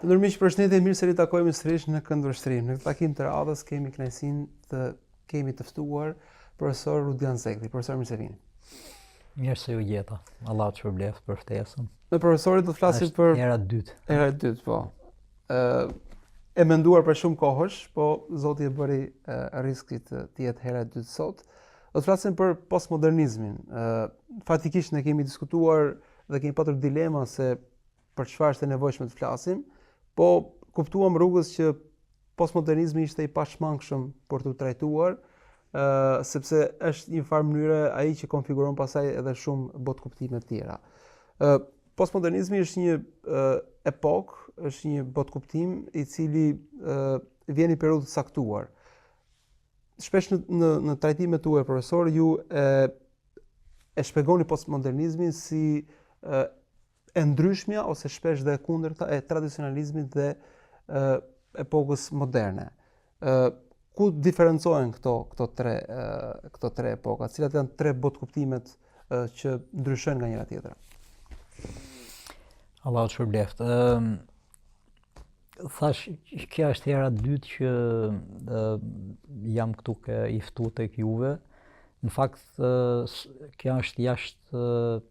Ndër miq, përshëndetje, mirë se ritakohemi sërish në Këndvështrim. Në këtë takim të radhës kemi kënaqësinë të kemi të ftuar profesor Rudian Zekli. Profesor, mirë se vini. Mirë se ju gjeta. Allahu të shpërbleftë për ftesën. Me profesorin do të flasim për hera e dytë. Hera e dytë, po. Ë e menduar për shumë kohësh, po Zoti e bëri rrisk të, të jetë hera e dytë sot. Do të flasim për postmodernizmin. Ë faktikisht ne kemi diskutuar dhe kemi patur dilema se për çfarë është e nevojshme të flasim, po kuptuam rrugës që postmodernizmi ishte i pashmangshëm për t'u trajtuar, ë sepse është një farë mënyre ai që konfiguron pastaj edhe shumë botëkuptime të tjera. Ë postmodernizmi është një epokë, është një botëkuptim i cili ë vjen në periudhë të caktuar. Shpesh në në, në trajtimet tuaja profesor ju e e shpjegoni postmodernizmin si e, e ndryshmja ose shpesh dhe e kundërta e tradicionalizmit dhe e, epokës moderne. Ë ku diferencohen këto këto tre e, këto tre epoka, cilat janë tre botëkuptimet e, që ndryshojnë nga njëra tjetra? Allahu të shpërbleftë. Ëm thash kjo është hera e dytë që e, jam këtu ke i ftu tek juve. Në fakt kjo është jashtë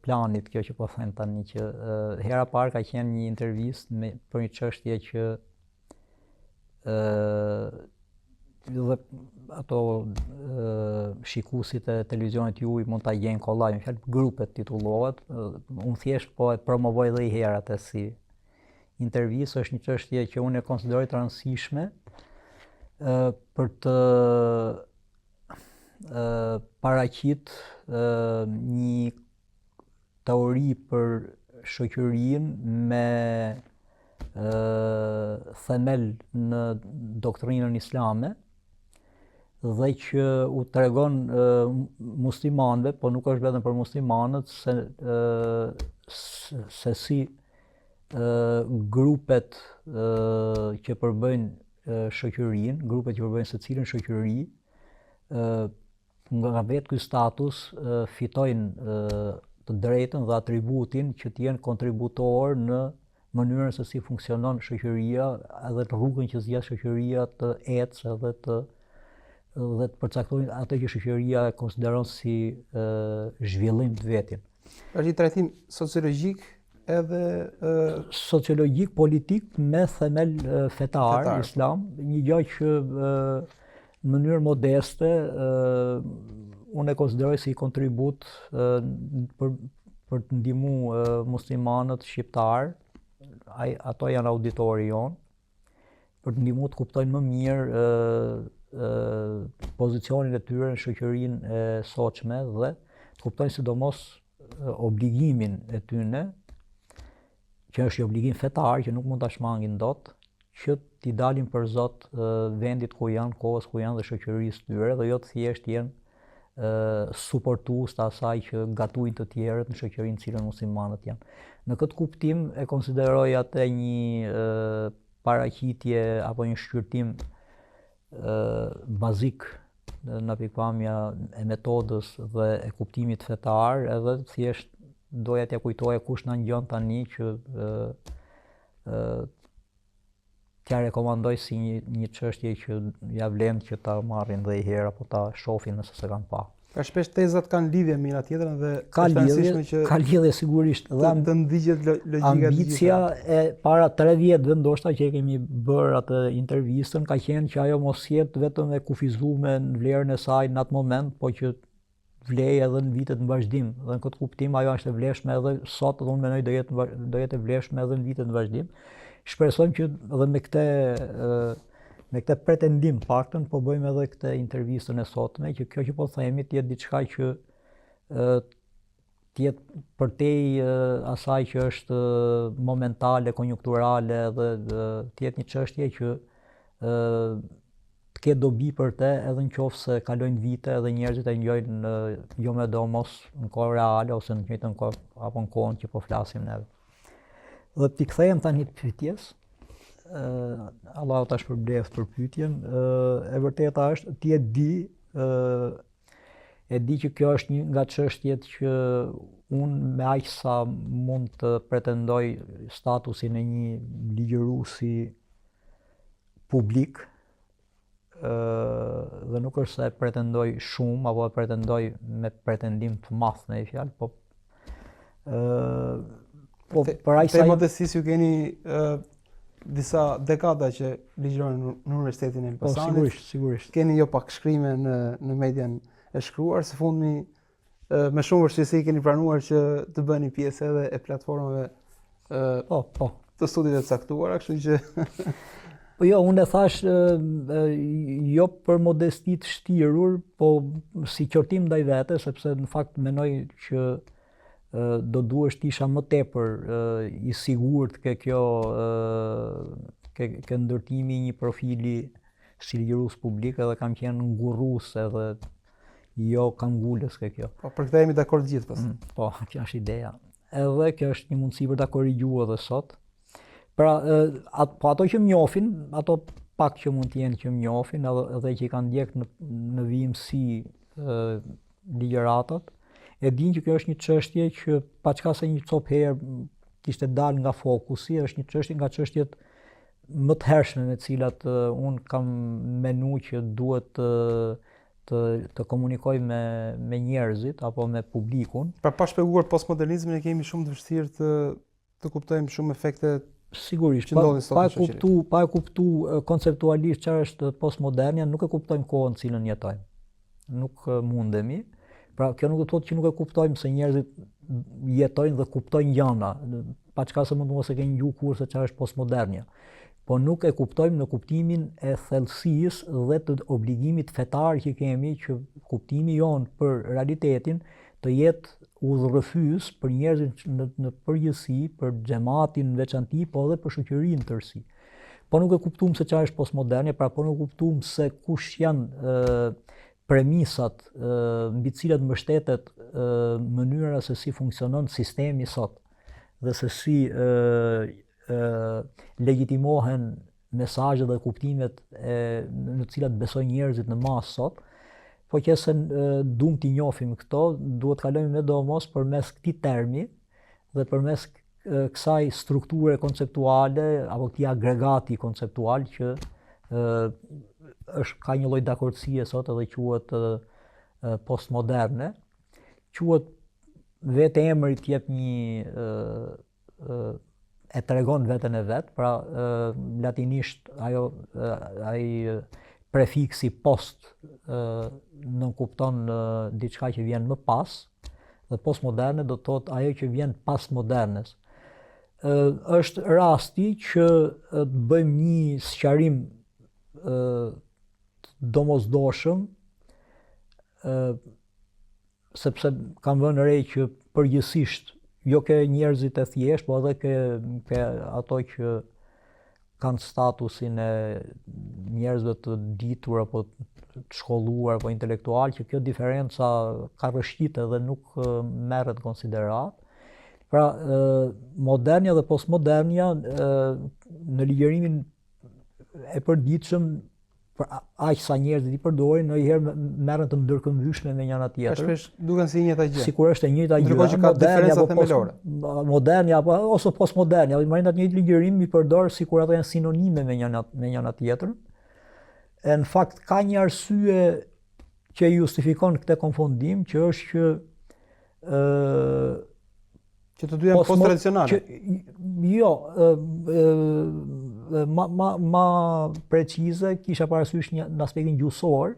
planit kjo që po them tani që hera e parë ka qenë një intervistë me për një çështje që ë dhe ato shikuesit e televizionit juaj mund ta gjejnë kollaj, me fjalë grupet titullohet, unë thjesht po e promovoj edhe një herë atë si intervistë, është një çështje që unë e konsideroj të rëndësishme ë për të paraqit një teori për shoqërinë me themel në doktrinën islame dhe që u tregon muslimanëve, po nuk është vetëm për muslimanët, se, se si grupet që përbëjnë shoqërinë, grupet që përbëjnë secilën shoqëri, nga vetë ky status fitojnë të drejtën dhe atributin që të jenë kontributorë në mënyrën se si funksionon shoqëria edhe të rrugën që zgjedh shoqëria të ecë edhe të dhe të përcaktojnë atë që shoqëria e konsideron si e, zhvillim të vetin. Është një trajtim sociologjik edhe ë sociologjik politik me themel fetar, fetar. islam, një gjë që ë në mënyrë modeste ë unë e konsideroj si kontribut ë për për të ndihmu muslimanët shqiptarë, ai ato janë auditori jonë, për të ndihmu të kuptojnë më mirë ë ë pozicionin e tyre në shoqërinë e sotshme dhe të kuptojnë sidomos obligimin e tyre, që është një obligim fetar që nuk mund ta shmangin dot, që t'i dalin për zot vendit ku janë, kohës ku janë dhe shoqërisë tyre dhe jo të thjesht jenë suportues të asaj që gatuajnë të tjerët në shoqërinë në cilën muslimanët janë. Në këtë kuptim e konsideroj atë një paraqitje apo një shqyrtim bazik në pikëpamja e metodës dhe e kuptimit fetar, edhe thjesht doja t'ia kujtoja kush na ngjon tani që ë ë t'ia rekomandoj si një një çështje që ia vlen që ta marrin dhe një herë apo ta shohin nëse s'e kanë pa. Ka shpesh tezat kanë lidhje me njëra tjetrën dhe ka është rëndësishme që ka lidhje sigurisht dhe të ndiqet logjika e të gjitha. Ambicia e para 3 vjetëve ndoshta që e kemi bërë atë intervistën ka qenë që ajo mos jetë vetëm e kufizuar në vlerën e saj në atë moment, po që vlejë edhe në vitet në vazhdim dhe në këtë kuptim ajo është e vlefshme edhe sot dhe unë mendoj do jetë do jetë e vlefshme edhe në vitet në vazhdim. Shpresojmë që edhe me këtë me këtë pretendim të paktën po bëjmë edhe këtë intervistën e sotme që kjo që po themi të jetë diçka që të jetë përtej asaj që është momentale, konjunkturale dhe të jetë një çështje që të ketë dobi për te edhe në qoftë se kalojnë vite edhe njerëzit e ngjojnë jo medoemos në kohë reale ose në të njëjtën kohë apo në kohën që po flasim neve. Dhe t'i kthehem tani pyetjes, ë Allahu ta shpërbleftë për pyetjen, ë e vërteta është ti e di ë. E di që kjo është një nga çështjet që unë me aq sa mund të pretendoj statusin e një ligjëruesi publik, ë dhe nuk është se e pretendoj shumë apo e pretendoj me pretendim të madh me një fjalë, po ë po për aq sa modestisë ju keni ë disa dekada që ligjëroni në, në Universitetin e po, Elbasanit. Po sigurisht, sigurisht. Keni jo pak shkrime në në median e shkruar, së fundmi me shumë vështirësi keni pranuar që të bëni pjesë edhe e platformave ë po, po, të studimeve të caktuara, kështu që Po jo, unë e thashë jo për modesti të shtirur, po si qortim ndaj vetes, sepse në fakt mendoj që do duhesh të isha më tepër i sigurt ke kjo ke, ke ndërtimi i një profili si ligjërues publik edhe kam qenë ngurrues edhe jo këmbëngulës ke kjo. Po, për këtë jemi dakord gjithë pas. Mm, po, kjo është ideja. Edhe kjo është një mundësi për ta korrigjuar edhe sot. Pra, at, po ato që më njohin, ato pak që mund të jenë që më njohin, edhe, edhe që i kanë ndjek në, në vijimësi ligjëratat, e dinë që kjo është një çështje që paçka se një copë herë kishte dalë nga fokusi, është një çështje nga çështjet më të hershme me të cilat unë kam menu që duhet të të të komunikoj me me njerëzit apo me publikun. Pra pa shpjeguar postmodernizmin e kemi shumë të vështirë të të kuptojmë shumë efekte sigurisht që ndodhin sot pa, pa kuptu pa e kuptu konceptualisht çfarë është postmodernja, nuk e kuptojmë kohën në cilën jetojmë. Nuk mundemi. Pra kjo nuk do të thotë që nuk e kuptojmë se njerëzit jetojnë dhe kuptojnë gjëra, paçka se mund të mos e kenë ngju kurrë se çfarë është postmodernja. Po nuk e kuptojmë në kuptimin e thellësisë dhe të obligimit fetar që kemi që kuptimi jonë për realitetin të jetë udhërrëfyes për njerëzit në, në përgjithësi, për xhematin në veçanti, po edhe për shoqërinë në tërësi. Po nuk e kuptuam se çfarë është postmodernja, pra po nuk e kuptuam se kush janë ë premisat mbi të cilat mbështetet mënyra se si funksionon sistemi sot dhe se si ë ë legjitimohen mesazhet dhe kuptimet e në të cilat besojnë njerëzit në masë sot, po qe se duam t'i njohim këto, duhet të kalojmë medoemos përmes këtij termi dhe përmes kësaj strukture konceptuale apo këtij agregati konceptual që ë është ka një lloj dakordësie sot edhe quhet postmoderne, quhet vetë emri të jep një ë e tregon veten e vet, pra ë latinisht ajo ai prefiksi post ë nënkupton diçka që vjen më pas, dhe postmoderne do të thotë ajo që vjen pas modernes. Ë është rasti që të bëjmë një sqarim ë të domosdoshëm ë sepse kam vënë re që përgjithsisht jo ke njerëzit e thjeshtë, po edhe ke ke ato që kanë statusin e njerëzve të ditur apo të shkolluar apo intelektual që kjo diferenca ka rrëshqit edhe nuk merret në konsideratë. Pra, modernja dhe postmodernja në ligjërimin e përditshëm për aq sa njerëzit i përdorin, ndonjëherë merren të ndërkëmbyshme me njëra tjetrën. Shpesh duken si e njëjta gjë. Sikur është e njëjta gjë. Ndërkohë që ka diferenca themelore. Modernja apo ose postmodernja, i marrin atë njëjtë ligjërim i përdor sikur ato janë sinonime me njëra me njëra tjetrën. E në fakt ka një arsye që justifikon këtë konfondim, që është që ë Që të dy janë post-tradicionale. Që, jo, ë, ë, ma, ma, ma precize kisha parasysh një, në aspektin gjuhësor,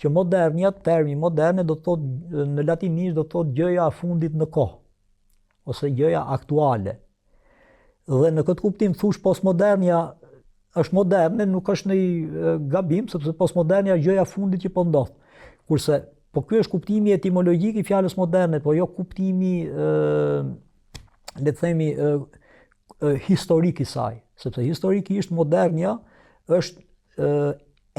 që modernja, termi moderne do të thotë në latinisht do të thotë gjëja e fundit në kohë ose gjëja aktuale. Dhe në këtë kuptim thush postmodernja është moderne, nuk është ndonjë gabim, sepse postmodernja është gjëja e fundit që po ndodh. Kurse po ky është kuptimi etimologjik i fjalës moderne, po jo kuptimi ë le të themi ë, ë historik i saj, sepse historikisht modernja është ë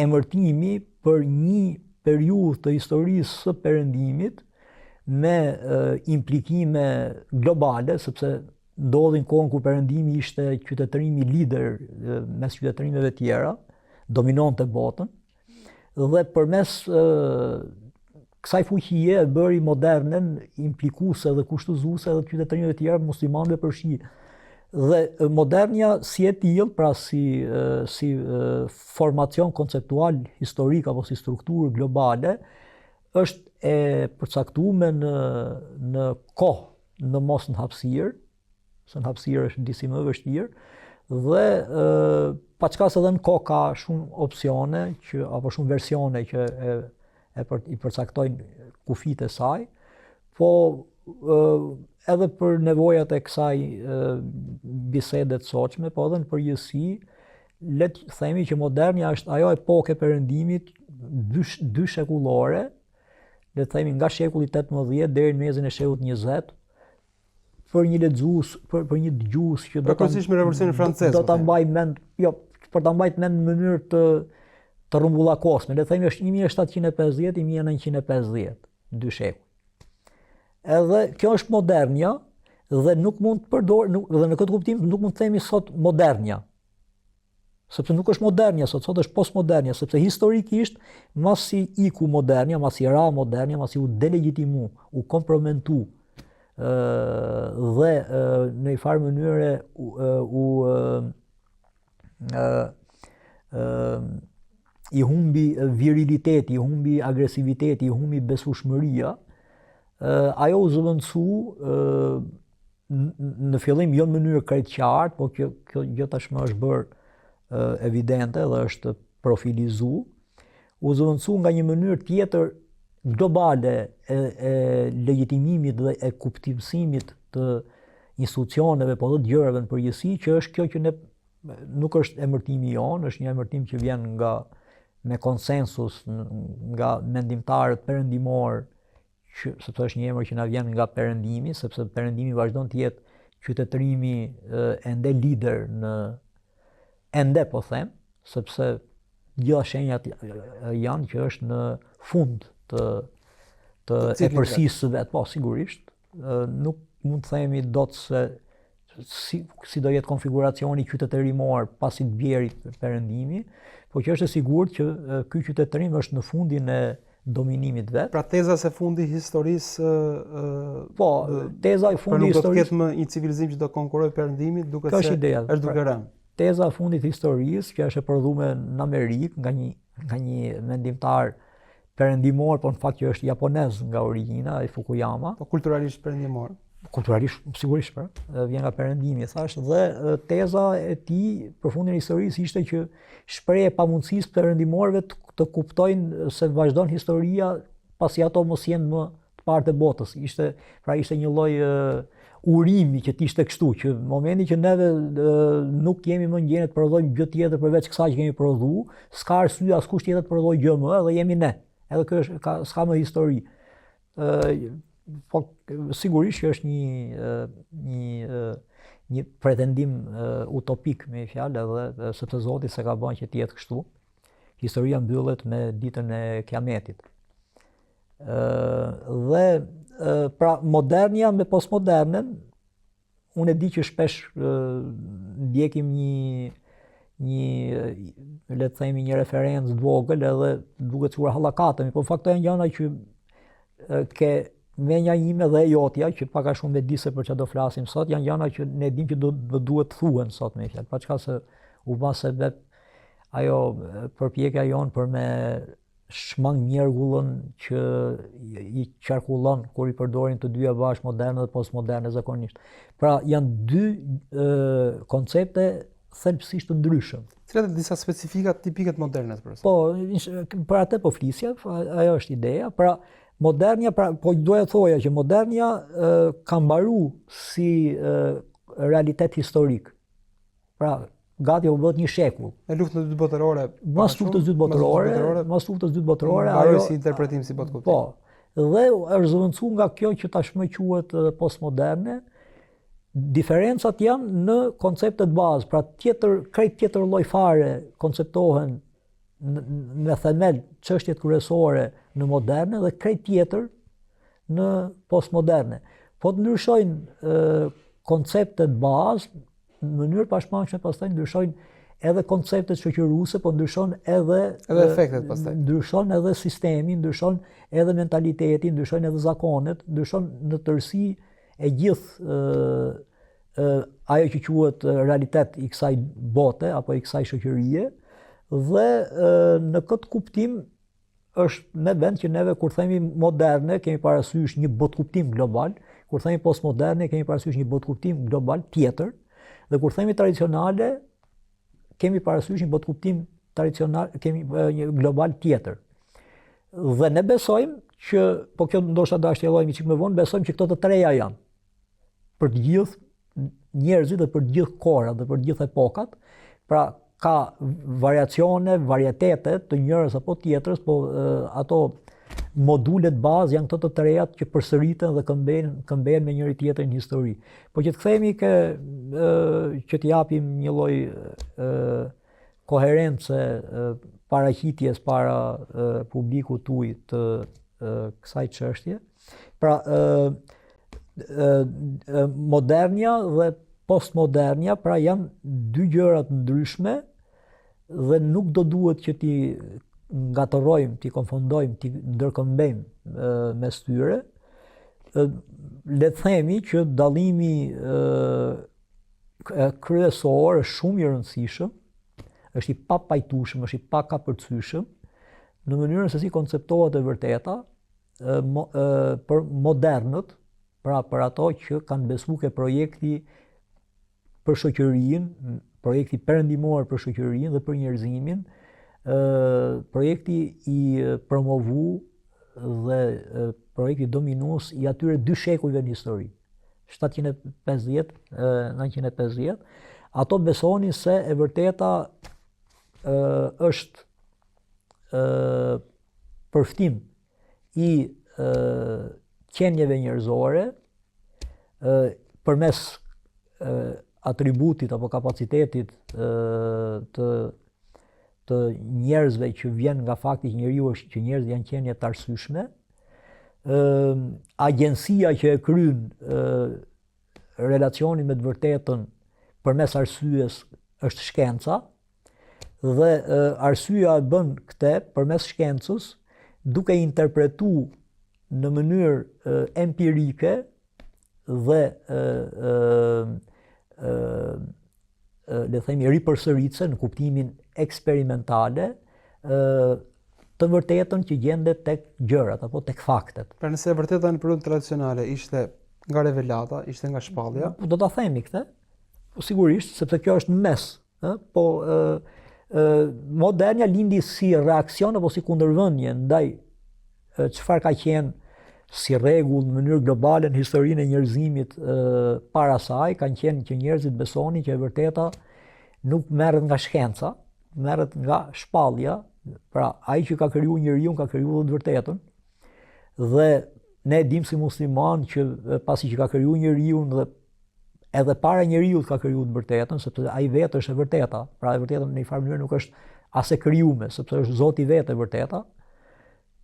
emërtimi për një periudhë të historisë së perëndimit me e, implikime globale, sepse ndodhi në kohën kur perëndimi ishte qytetërimi lider mes qytetërimeve tjera, dominonte botën, dhe përmes e, kësaj fuqie e bëri modernen implikuese dhe kushtëzuese edhe të qytetërimeve të tjera muslimanëve përfshi. Dhe modernja si e tillë, pra si si formacion konceptual historik apo si strukturë globale, është e përcaktuar në në kohë, në mos në hapësirë, se në hapësirë është disi më vështirë, dhe e, paçka se edhe në kohë ka shumë opsione që apo shumë versione që e, e për, i përcaktojnë kufijtë e saj, po e, edhe për nevojat e kësaj e, bisede të sotshme, po edhe në përgjithësi, le të themi që modernja është ajo epokë e perëndimit dy, dy shekullore, le të themi nga shekulli 18 deri në mesin e shekullit 20, për një lexues, për për një dëgjues që do ta me revolucionin francez. Do ta mbaj mend, jo, për ta mbajt mend në mënyrë të të rrumbullakosme, le të themi është 1750 1950, dy shekuj. Edhe kjo është modernja dhe nuk mund të përdor nuk, dhe në këtë kuptim nuk mund të themi sot modernja. Sepse nuk është modernja sot, sot është postmodernja, sepse historikisht masi iku modernja, masi ra modernja, masi u delegjitimu, u kompromentu, ë dhe ë, në një farë mënyre u u ë ë i humbi viriliteti, i humbi agresiviteti, i humbi besueshmëria, ë ajo u zëvendësu ë në fillim jo në mënyrë krejt qartë, po kjo kjo gjë tashmë është bërë evidente dhe është profilizu, u zëvendësu nga një mënyrë tjetër globale e, e legjitimimit dhe e kuptimësimit të institucioneve, po dhe të gjërave në përgjithësi, që është kjo që ne nuk është emërtimi jonë, është një emërtim që vjen nga me konsensus nga mendimtarët perëndimorë që sepse është një emër që na vjen nga perëndimi, sepse perëndimi vazhdon të jetë qytetërimi ende lider në ende po them, sepse gjitha shenjat janë që është në fund të të epërsisë së vet, po sigurisht, nuk mund të themi dot se si, si do jetë konfiguracioni qytetërimor pasi të bjeri perëndimi, po që është e sigurt që ky qytetërim është në fundin e dominimit vet. Pra teza se fundi i historisë po, teza e fundit i historisë. Pra nuk do të ketë më një civilizim që do konkurrojë perëndimit, duket se është ideja. Është duke pra, rënë. Teza e fundit i historisë që është e prodhuar në Amerikë nga një nga një mendimtar perëndimor, por në fakt që është japonez nga origjina, ai Fukuyama. Po kulturalisht perëndimor. Kulturalisht sigurisht pra, vjen nga perëndimi, thashë, dhe teza e tij për fundin e historisë ishte që shprehje e pamundësisë perëndimorëve të, të kuptojnë se vazhdon historia pasi ato mos jenë më të parët e botës. Ishte, pra ishte një lloj urimi që të ishte kështu, që në momentin që neve nuk jemi më në gjendje të prodhojmë gjë tjetër përveç kësaj që kemi prodhu, s'ka arsye askush tjetër të prodhojë gjë më, edhe jemi ne. Edhe kjo është ka s'ka më histori. Ë po sigurisht që është një një një pretendim utopik me një fjalë edhe sepse Zoti s'e ka bën që të jetë kështu. Historia mbyllet me ditën e Kiametit. Ë dhe pra modernja me postmodernen unë e di që shpesh ndjekim një një le të themi një referencë të vogël edhe duket sikur hallakatemi, po në fakt janë gjëra që ke menja ime dhe e jotja që pak a shumë e di se për çfarë do flasim sot, janë gjëra që ne dimë që do do duhet të thuhen sot me fjalë, paçka se u bë sebep ajo përpjekja jonë për me shmang mjergullën që i qarkullon kur i përdorin të dyja bashkë moderne dhe postmoderne zakonisht. Pra janë dy e, koncepte thelbësisht të ndryshëm. Cilat janë disa specifika tipike të modernes për Po, për atë po flisja, ajo është ideja. Pra modernja, pra po doja të thoja që modernja e, ka mbaru si e, realitet historik. Pra, gati u bëhet një shekull. Me luftën e dytë botërore. Mas luftës së dytë botërore, mas luftës së dytë botërore, ajo si interpretim si botëkuptim. Po. Dhe është zëvendësuar nga kjo që tashmë quhet postmoderne. Diferencat janë në konceptet bazë, pra tjetër krejt tjetër lloj fare konceptohen në themel çështjet kryesore në moderne dhe krejt tjetër në postmoderne. Po të ndryshojnë konceptet bazë, në mënyrë pashmangshme pastaj ndryshojnë edhe konceptet shoqëruese, po ndryshon edhe edhe efektet pastaj. Ndryshon edhe sistemi, ndryshon edhe mentaliteti, ndryshojnë edhe zakonet, ndryshon në tërësi e gjithë ë ajo që quhet realitet i kësaj bote apo i kësaj shoqërie dhe ë, në këtë kuptim është me vend që neve kur themi moderne kemi parasysh një botëkuptim global, kur themi postmoderne kemi parasysh një botëkuptim global tjetër dhe kur themi tradicionale kemi parasysh një botëkuptim tradicional, kemi një global tjetër. Dhe ne besojmë që, po kjo ndoshta do ta shtjellojmë një çik më vonë, besojmë që këto të treja janë për të gjithë njerëzit dhe për të gjithë kohërat dhe për të gjithë epokat. Pra ka variacione, varietete të njërës apo tjetrës, po ato modulet bazë janë këto të trejat që përsëriten dhe këmbejnë këmbejnë me njëri tjetrin në histori. Po që të kthehemi ke që të japim një lloj koherence paraqitjes para publikut tuaj të kësaj çështje. Pra modernja dhe postmodernja pra janë dy gjëra të ndryshme dhe nuk do duhet që t'i ngatërrojmë, t'i konfondojmë, t'i ndërkëmbejmë mes tyre. Le të themi që dallimi kryesor është shumë i rëndësishëm, është i papajtueshëm, është i pakapërcyeshëm në mënyrën se si konceptohet e vërteta për modernët, pra për ato që kanë besu ke projekti për shoqërinë, projekti perëndimor për shoqërinë dhe për njerëzimin, ë projekti i promovu dhe projekti dominues i atyre dy shekujve në histori. 750 950 ato besonin se e vërteta ë është ë përftim i ë qenieve njerëzore ë përmes ë atributit apo kapacitetit ë të të njerëzve që vjen nga fakti që njeriu është që njerëzit janë qenie të arsyeshme, ë agjencia që e kryen ë relacionin me të vërtetën përmes arsyes është shkenca dhe arsyeja e bën këtë përmes shkencës duke interpretu në mënyrë empirike dhe ë ë le të themi ripërsëritëse në kuptimin eksperimentale ë të vërtetën që gjendet tek gjërat apo tek faktet. Pra nëse e vërteta në periudhën tradicionale ishte nga revelata, ishte nga shpallja. Po do ta themi këtë. Po sigurisht, sepse kjo është në mes, ë, po ë ë modernja lindi si reaksion apo si kundërvënie ndaj çfarë ka qenë si rregull në mënyrë globale në historinë e njerëzimit para saj, kanë qenë që njerëzit besonin që e vërteta nuk merret nga shkenca, merret nga shpallja, pra ai që ka kriju njeriun ka kriju dhe të vërtetën. Dhe ne e dimë si muslimanë që pasi që ka kriju njeriun dhe edhe para njeriut ka kriju të vërtetën, sepse ai vetë është e vërteta. Pra e vërteta në një farë mënyrë nuk është as e krijume, sepse është Zoti vetë e vërteta.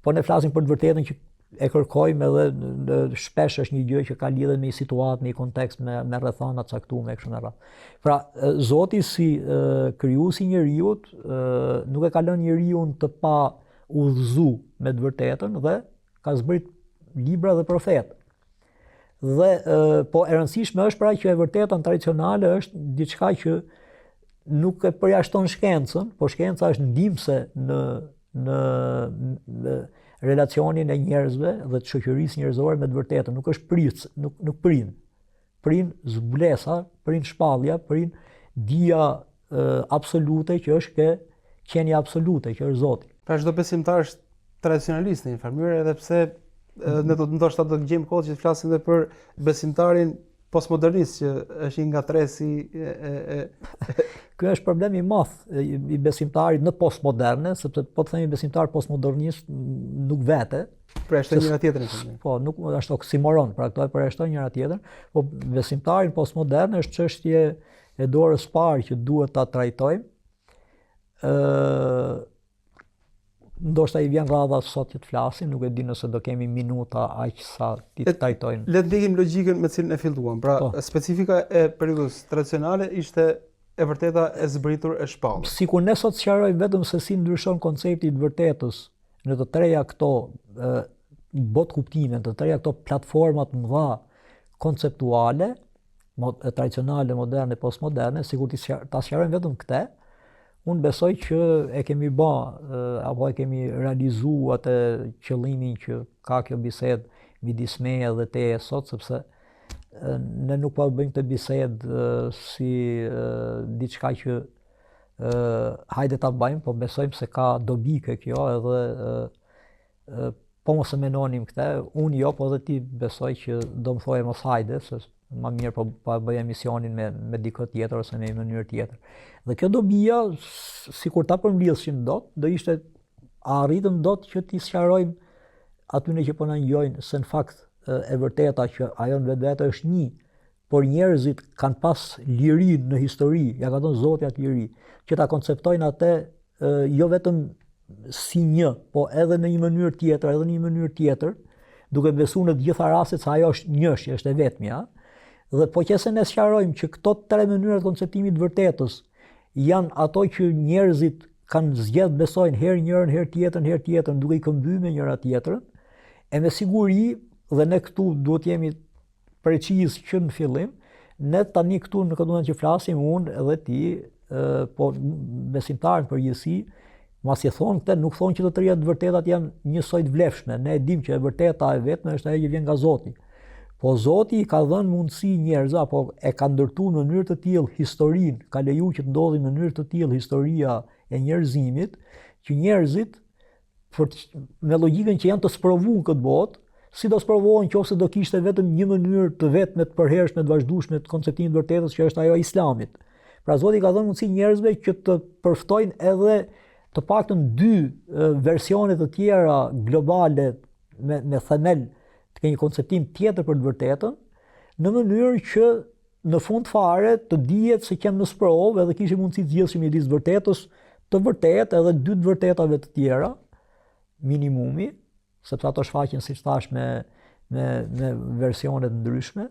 Po ne flasim për të vërtetën që e kërkojmë edhe në, shpesh është një gjë që ka lidhje me një situatë, me një kontekst, me me rrethana të caktuara e kështu me radhë. Pra Zoti si krijuesi i njeriut nuk e ka lënë njeriun të pa udhëzu me të vërtetën dhe ka zbrit libra dhe profetë. Dhe po e rëndësishme është pra që e vërteta tradicionale është diçka që nuk e përjashton shkencën, po shkenca është ndihmëse në në, në relacionin e njerëzve dhe të shoqërisë njerëzore me të vërtetën, nuk është prijës, nuk nuk prin. Prin zbulesa, prin shpallja, prin dija e, absolute që është ke qenia absolute që është Zoti. Pra çdo besimtar është tradicionalist në një farë mënyrë edhe pse ne do të ndoshta do të gjejmë kohë që të flasim edhe për besimtarin postmodernist që është një ngatërresë e e e Ky është problem i madh i besimtarit në postmoderne, sepse po të themi besimtar postmodernist nuk vete. Përjashton njëra tjetrën. Po, nuk është oksimoron, pra këto e përjashtojnë njëra tjetrën, po besimtarin postmodern është çështje e dorës parë që duhet ta trajtojmë. Ë ndoshta i vjen radha sot që të flasim, nuk e di nëse do kemi minuta aq sa t'i trajtojmë. Le të ndjekim logjikën me cilën e filluam. Pra, po. specifika e periudhës tradicionale ishte e vërteta e zbritur e shpallur. Sikur ne sot sqarojmë vetëm se si ndryshon koncepti i të vërtetës në të treja këto botëkuptime, në të treja këto platforma të mëdha konceptuale, mod, tradicionale, moderne, postmoderne, sikur ta sqarojmë vetëm këtë, unë besoj që e kemi ba, apo e kemi realizu atë qëllimin që ka kjo bisedë midis meje dhe teje sot, sepse ne nuk po bëjmë këtë bisedë si diçka që hajde ta bëjmë, po besojmë se ka dobi ke kjo edhe po mos e menonim këtë, unë jo, po edhe ti besoj që do më thoje mos hajde, se ma mirë po po bëj emisionin me me dikë tjetër ose me një mënyrë tjetër. Dhe kjo dobia sikur ta përmblidhshim dot, do ishte a arritëm dot që t'i sqarojmë atyne që po na ngjojnë se në fakt e vërteta që ajo në vetvete është një, por njerëzit kanë pas liri në histori, ja ka dhënë Zoti atë liri, që ta konceptojnë atë jo vetëm si një, po edhe në një mënyrë tjetër, edhe në një mënyrë tjetër, duke besuar në të gjitha rastet se ajo është njësh, është e vetmja. Dhe po qe se ne sqarojmë që këto tre mënyra të konceptimit të vërtetës janë ato që njerëzit kanë zgjedh të besojnë herë njërën, herë tjetrën, herë tjetrën, duke i këmby me njëra tjetrën, e me siguri dhe ne këtu duhet jemi preciz që në fillim, ne tani këtu në këtë moment që flasim unë edhe ti, po besimtarët në përgjithësi, masi e thonë këtë, nuk thonë që të tria të vërtetat janë njësoj të vlefshme. Ne e dimë që e vërteta e vetme është ajo që vjen nga Zoti. Po Zoti i ka dhënë mundësi njerëzve apo e ka ndërtuar në mënyrë të tillë historinë, ka lejuar që të ndodhi në mënyrë të tillë historia e njerëzimit, që njerëzit për të, me logjikën që janë të sprovuar në këtë botë, si do sprovohen qoftë se do kishte vetëm një mënyrë të vetme të përhershme të vazhdueshme të konceptimit të vërtetës që është ajo e Islamit. Pra Zoti ka dhënë mundësi njerëzve që të përftojnë edhe të paktën dy versione të tjera globale me me themel të kenë një konceptim tjetër për të vërtetën, në mënyrë që në fund fare të dihet se qemë në sprovë edhe kishim mundësi të zgjidhshim midis vërtetës të vërtetë edhe dy të vërtetave të tjera, minimumi, sepse ato shfaqen siç thashë me me me versione të ndryshme,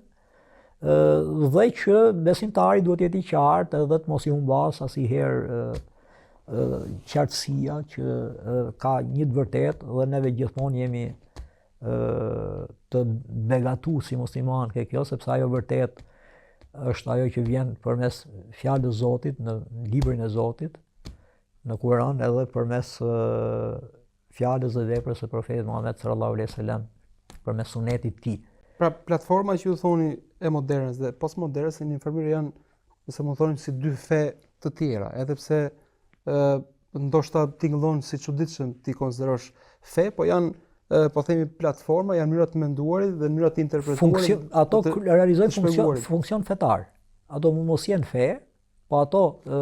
ë dhe që besimtari duhet të jetë i qartë edhe të mos i humbasë asnjëherë qartësia që ka një të vërtetë dhe neve gjithmonë jemi të begatu si musliman ke kjo, sepse ajo vërtet është ajo që vjen përmes fjalës Zotit në librin e Zotit, në Kur'an edhe përmes fjalës dhe veprës së profetit Muhammed sallallahu alaihi wasallam, përmes sunetit të tij. Pra platforma që ju thoni e modernes dhe postmodernes në një farë mënyre janë, nëse mund të thonim si dy fe të tjera, edhe pse ë ndoshta tingëllon si çuditshëm t'i konsiderosh fe, po janë po themi platforma, janë mënyra të menduarit dhe mënyra të interpretuarit. Funksion, ato të, realizojnë funksion, funksion fetar. Ato mund mos jenë fe, po ato e,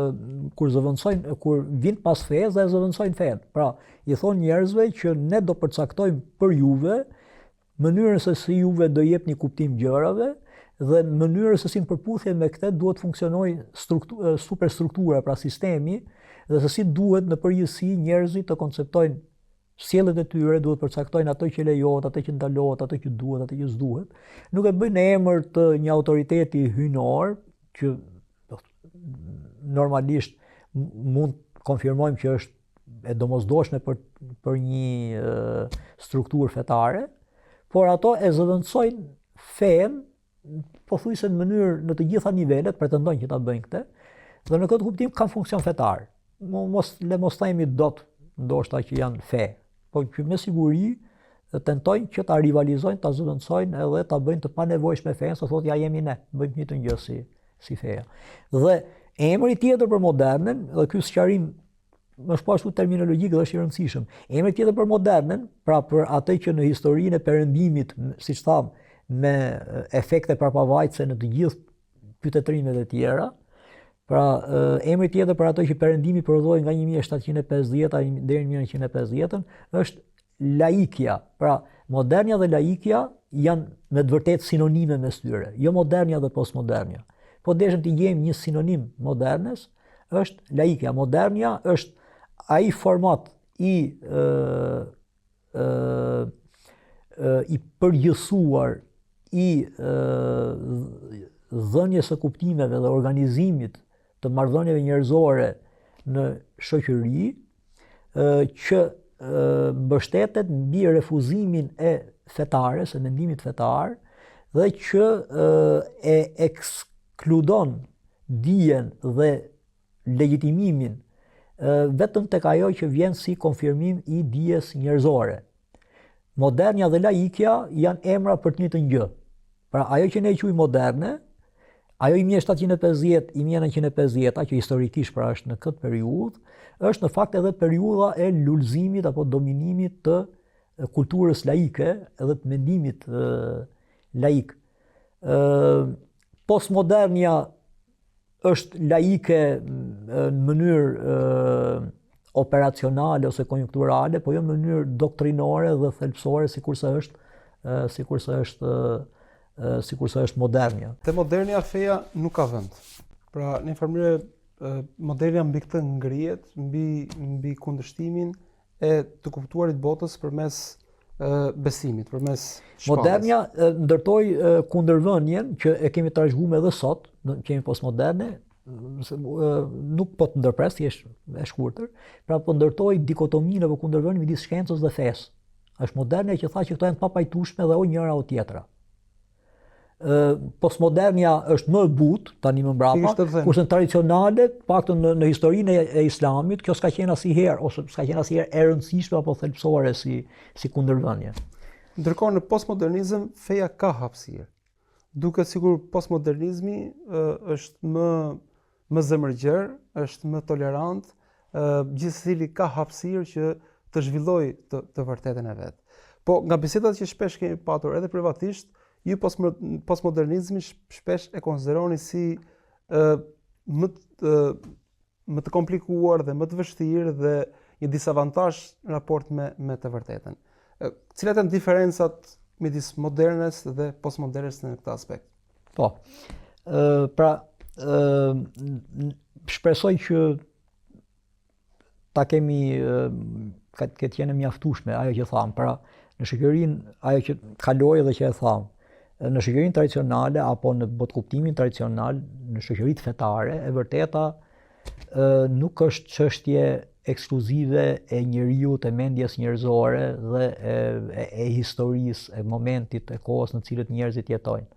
kur zëvendësojnë, kur vijnë pas fesë dhe zëvendësojnë fenë. Pra, i thonë njerëzve që ne do përcaktojmë për juve mënyrën se si juve do jepni kuptim gjërave dhe mënyrën se si në përputhje me këtë duhet të funksionojë superstruktura, pra sistemi, dhe se si duhet në përgjithësi njerëzit të konceptojnë sjelljet e tyre, duhet përcaktojnë ato që lejohet, ato që ndalohet, ato që duhet, ato që s'duhet. Nuk e bëjnë në emër të një autoriteti hyjnor që normalisht mund të konfirmojmë që është e domosdoshme për për një strukturë fetare, por ato e zëvendësojnë fenë pothuajse në mënyrë në të gjitha nivelet pretendojnë që ta bëjnë këtë dhe në këtë kuptim kanë funksion fetar. Mos le mos themi dot ndoshta që janë fe, po që me siguri tentojnë që ta rivalizojnë, ta zëvendësojnë edhe ta bëjnë të panevojshme fenë, se thotë ja jemi ne, bëjmë të njëjtën gjë si si feja. Dhe emri tjetër për modernen, dhe ky sqarim është po ashtu terminologjik dhe është i rëndësishëm. Emri tjetër për modernen, pra për atë që në historinë e perëndimit, siç thamë, me efekte prapavajtëse në të gjithë qytetërimet e tjera, pra emri tjetër për atë që perëndimi prodhoi nga 1750 deri në 1950-ën është laikia. Pra, modernja dhe laikia janë me të vërtetë sinonime mes tyre, jo modernja dhe postmodernja. Po deshëm t'i gjejmë një sinonim modernes, është laikia. Modernja është ai format i ë ë i përgjithësuar i ë dhënies së kuptimeve dhe organizimit. të marrëdhënieve njerëzore në shoqëri që mbështetet mbi refuzimin e fetares, e mendimit fetar dhe që e ekskludon dijen dhe legjitimimin vetëm tek ajo që vjen si konfirmim i dijes njerëzore. Modernja dhe laikja janë emra për të njëjtën gjë. Pra ajo që ne e quajmë moderne, ajo i 1750, i 1950, që historikisht pra është në këtë periudhë, është në fakt edhe periudha e lulëzimit apo dominimit të kulturës laike edhe të mendimit laik. Ë postmodernja është laike në mënyrë operacionale ose konjunkturale, po jo në mënyrë doktrinore dhe thelbësore sikurse është sikurse është sikurse është modernja. Te modernja feja nuk ka vend. Pra, në një farë mënyre modernja mbi këtë ngrihet, mbi mbi kundërshtimin e të kuptuarit botës përmes besimit, përmes shpalljes. Modernja ndërtoi kundërvënien që e kemi trashëguar edhe sot, ne që jemi postmoderne, nuk po të ndërpres, thjesht e shkurtër, pra po ndërtoi dikotominë apo kundërvënien midis shkencës dhe fesë. Është modernja që tha që këto janë të papajtueshme dhe o njëra o tjetra. postmodernja është më e butë tani më mbrapa, kurse në tradicionale, të paktën në, në historinë e, e Islamit, kjo s'ka qenë asnjëherë ose s'ka qenë asnjëherë e rëndësishme apo thelbësore si si kundërvënie. Ndërkohë në postmodernizëm feja ka hapësirë. Duket sikur postmodernizmi është më më zemërgjerë, është më tolerant, gjithsecili ka hapësirë që të zhvillojë të, të vërtetën e vet. Po nga bisedat që shpesh kemi patur edhe privatisht, ju postmodernizmin shpesh e konsideroni si ë më të më të komplikuar dhe më të vështirë dhe një disavantazh në raport me me të vërtetën. Cilat janë diferencat midis modernes dhe postmodernes në këtë aspekt? Po. Ë pra ë shpresoj që ta kemi ka të ketë qenë e mjaftueshme ajo që thamë. Pra, në shoqërinë ajo që kaloi dhe që e thamë, në shoqërinë tradicionale apo në botëkuptimin tradicional, në shoqëritë fetare, e vërteta ë nuk është çështje ekskluzive e njeriut, e mendjes njerëzore dhe e, e, e historisë, e momentit, e kohës në të cilët njerëzit jetojnë.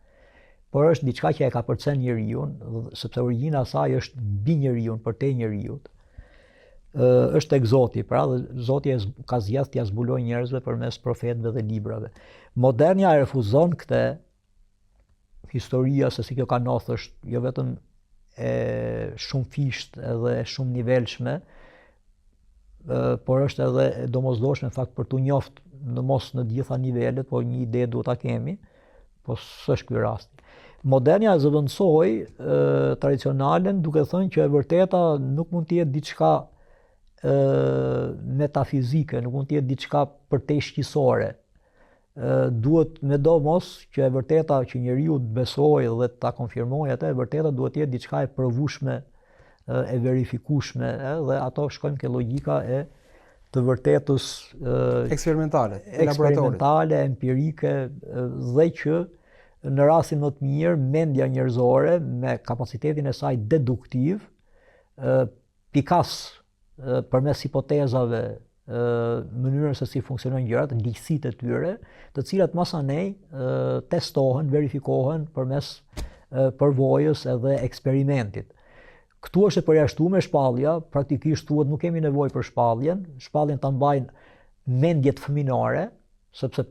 Por është diçka që e kapërcen njeriun, sepse origjina e saj është mbi njeriun, përtej njeriut. Ë është tek Zoti, pra dhe Zoti e ka zgjedh t'ia zbulojë njerëzve përmes profetëve dhe librave. Modernja e refuzon këtë historia se si kjo ka ndodhur është jo vetëm e shumëfishtë edhe e shumënivelshme, por është edhe e domosdoshme në fakt për t'u njoft në mos në të gjitha nivelet, por një ide duhet ta kemi, po s'është ky rasti. Modernja e zëvendësoi tradicionalen duke thënë që e vërteta nuk mund të jetë diçka ë metafizike, nuk mund të jetë diçka përtejshqisore, duhet me domos që e vërteta që njeriu të besojë dhe ta konfirmojë atë, e vërteta duhet të jetë diçka e provueshme, e verifikueshme, dhe ato shkojmë ke logjika e të vërtetës eksperimentale, eksperimentale, empirike dhe që në rastin më të mirë mendja njerëzore me kapacitetin e saj deduktiv pikas përmes hipotezave mënyrën se si funksionojnë gjërat, ligjësitë e tyre, të cilat masanej testohen, verifikohen përmes përvojës edhe eksperimentit. Këtu është e përjashtuar shpallja, praktikisht thuhet nuk kemi nevojë për shpalljen, shpalljen ta mbajnë mendjet fëminore, sepse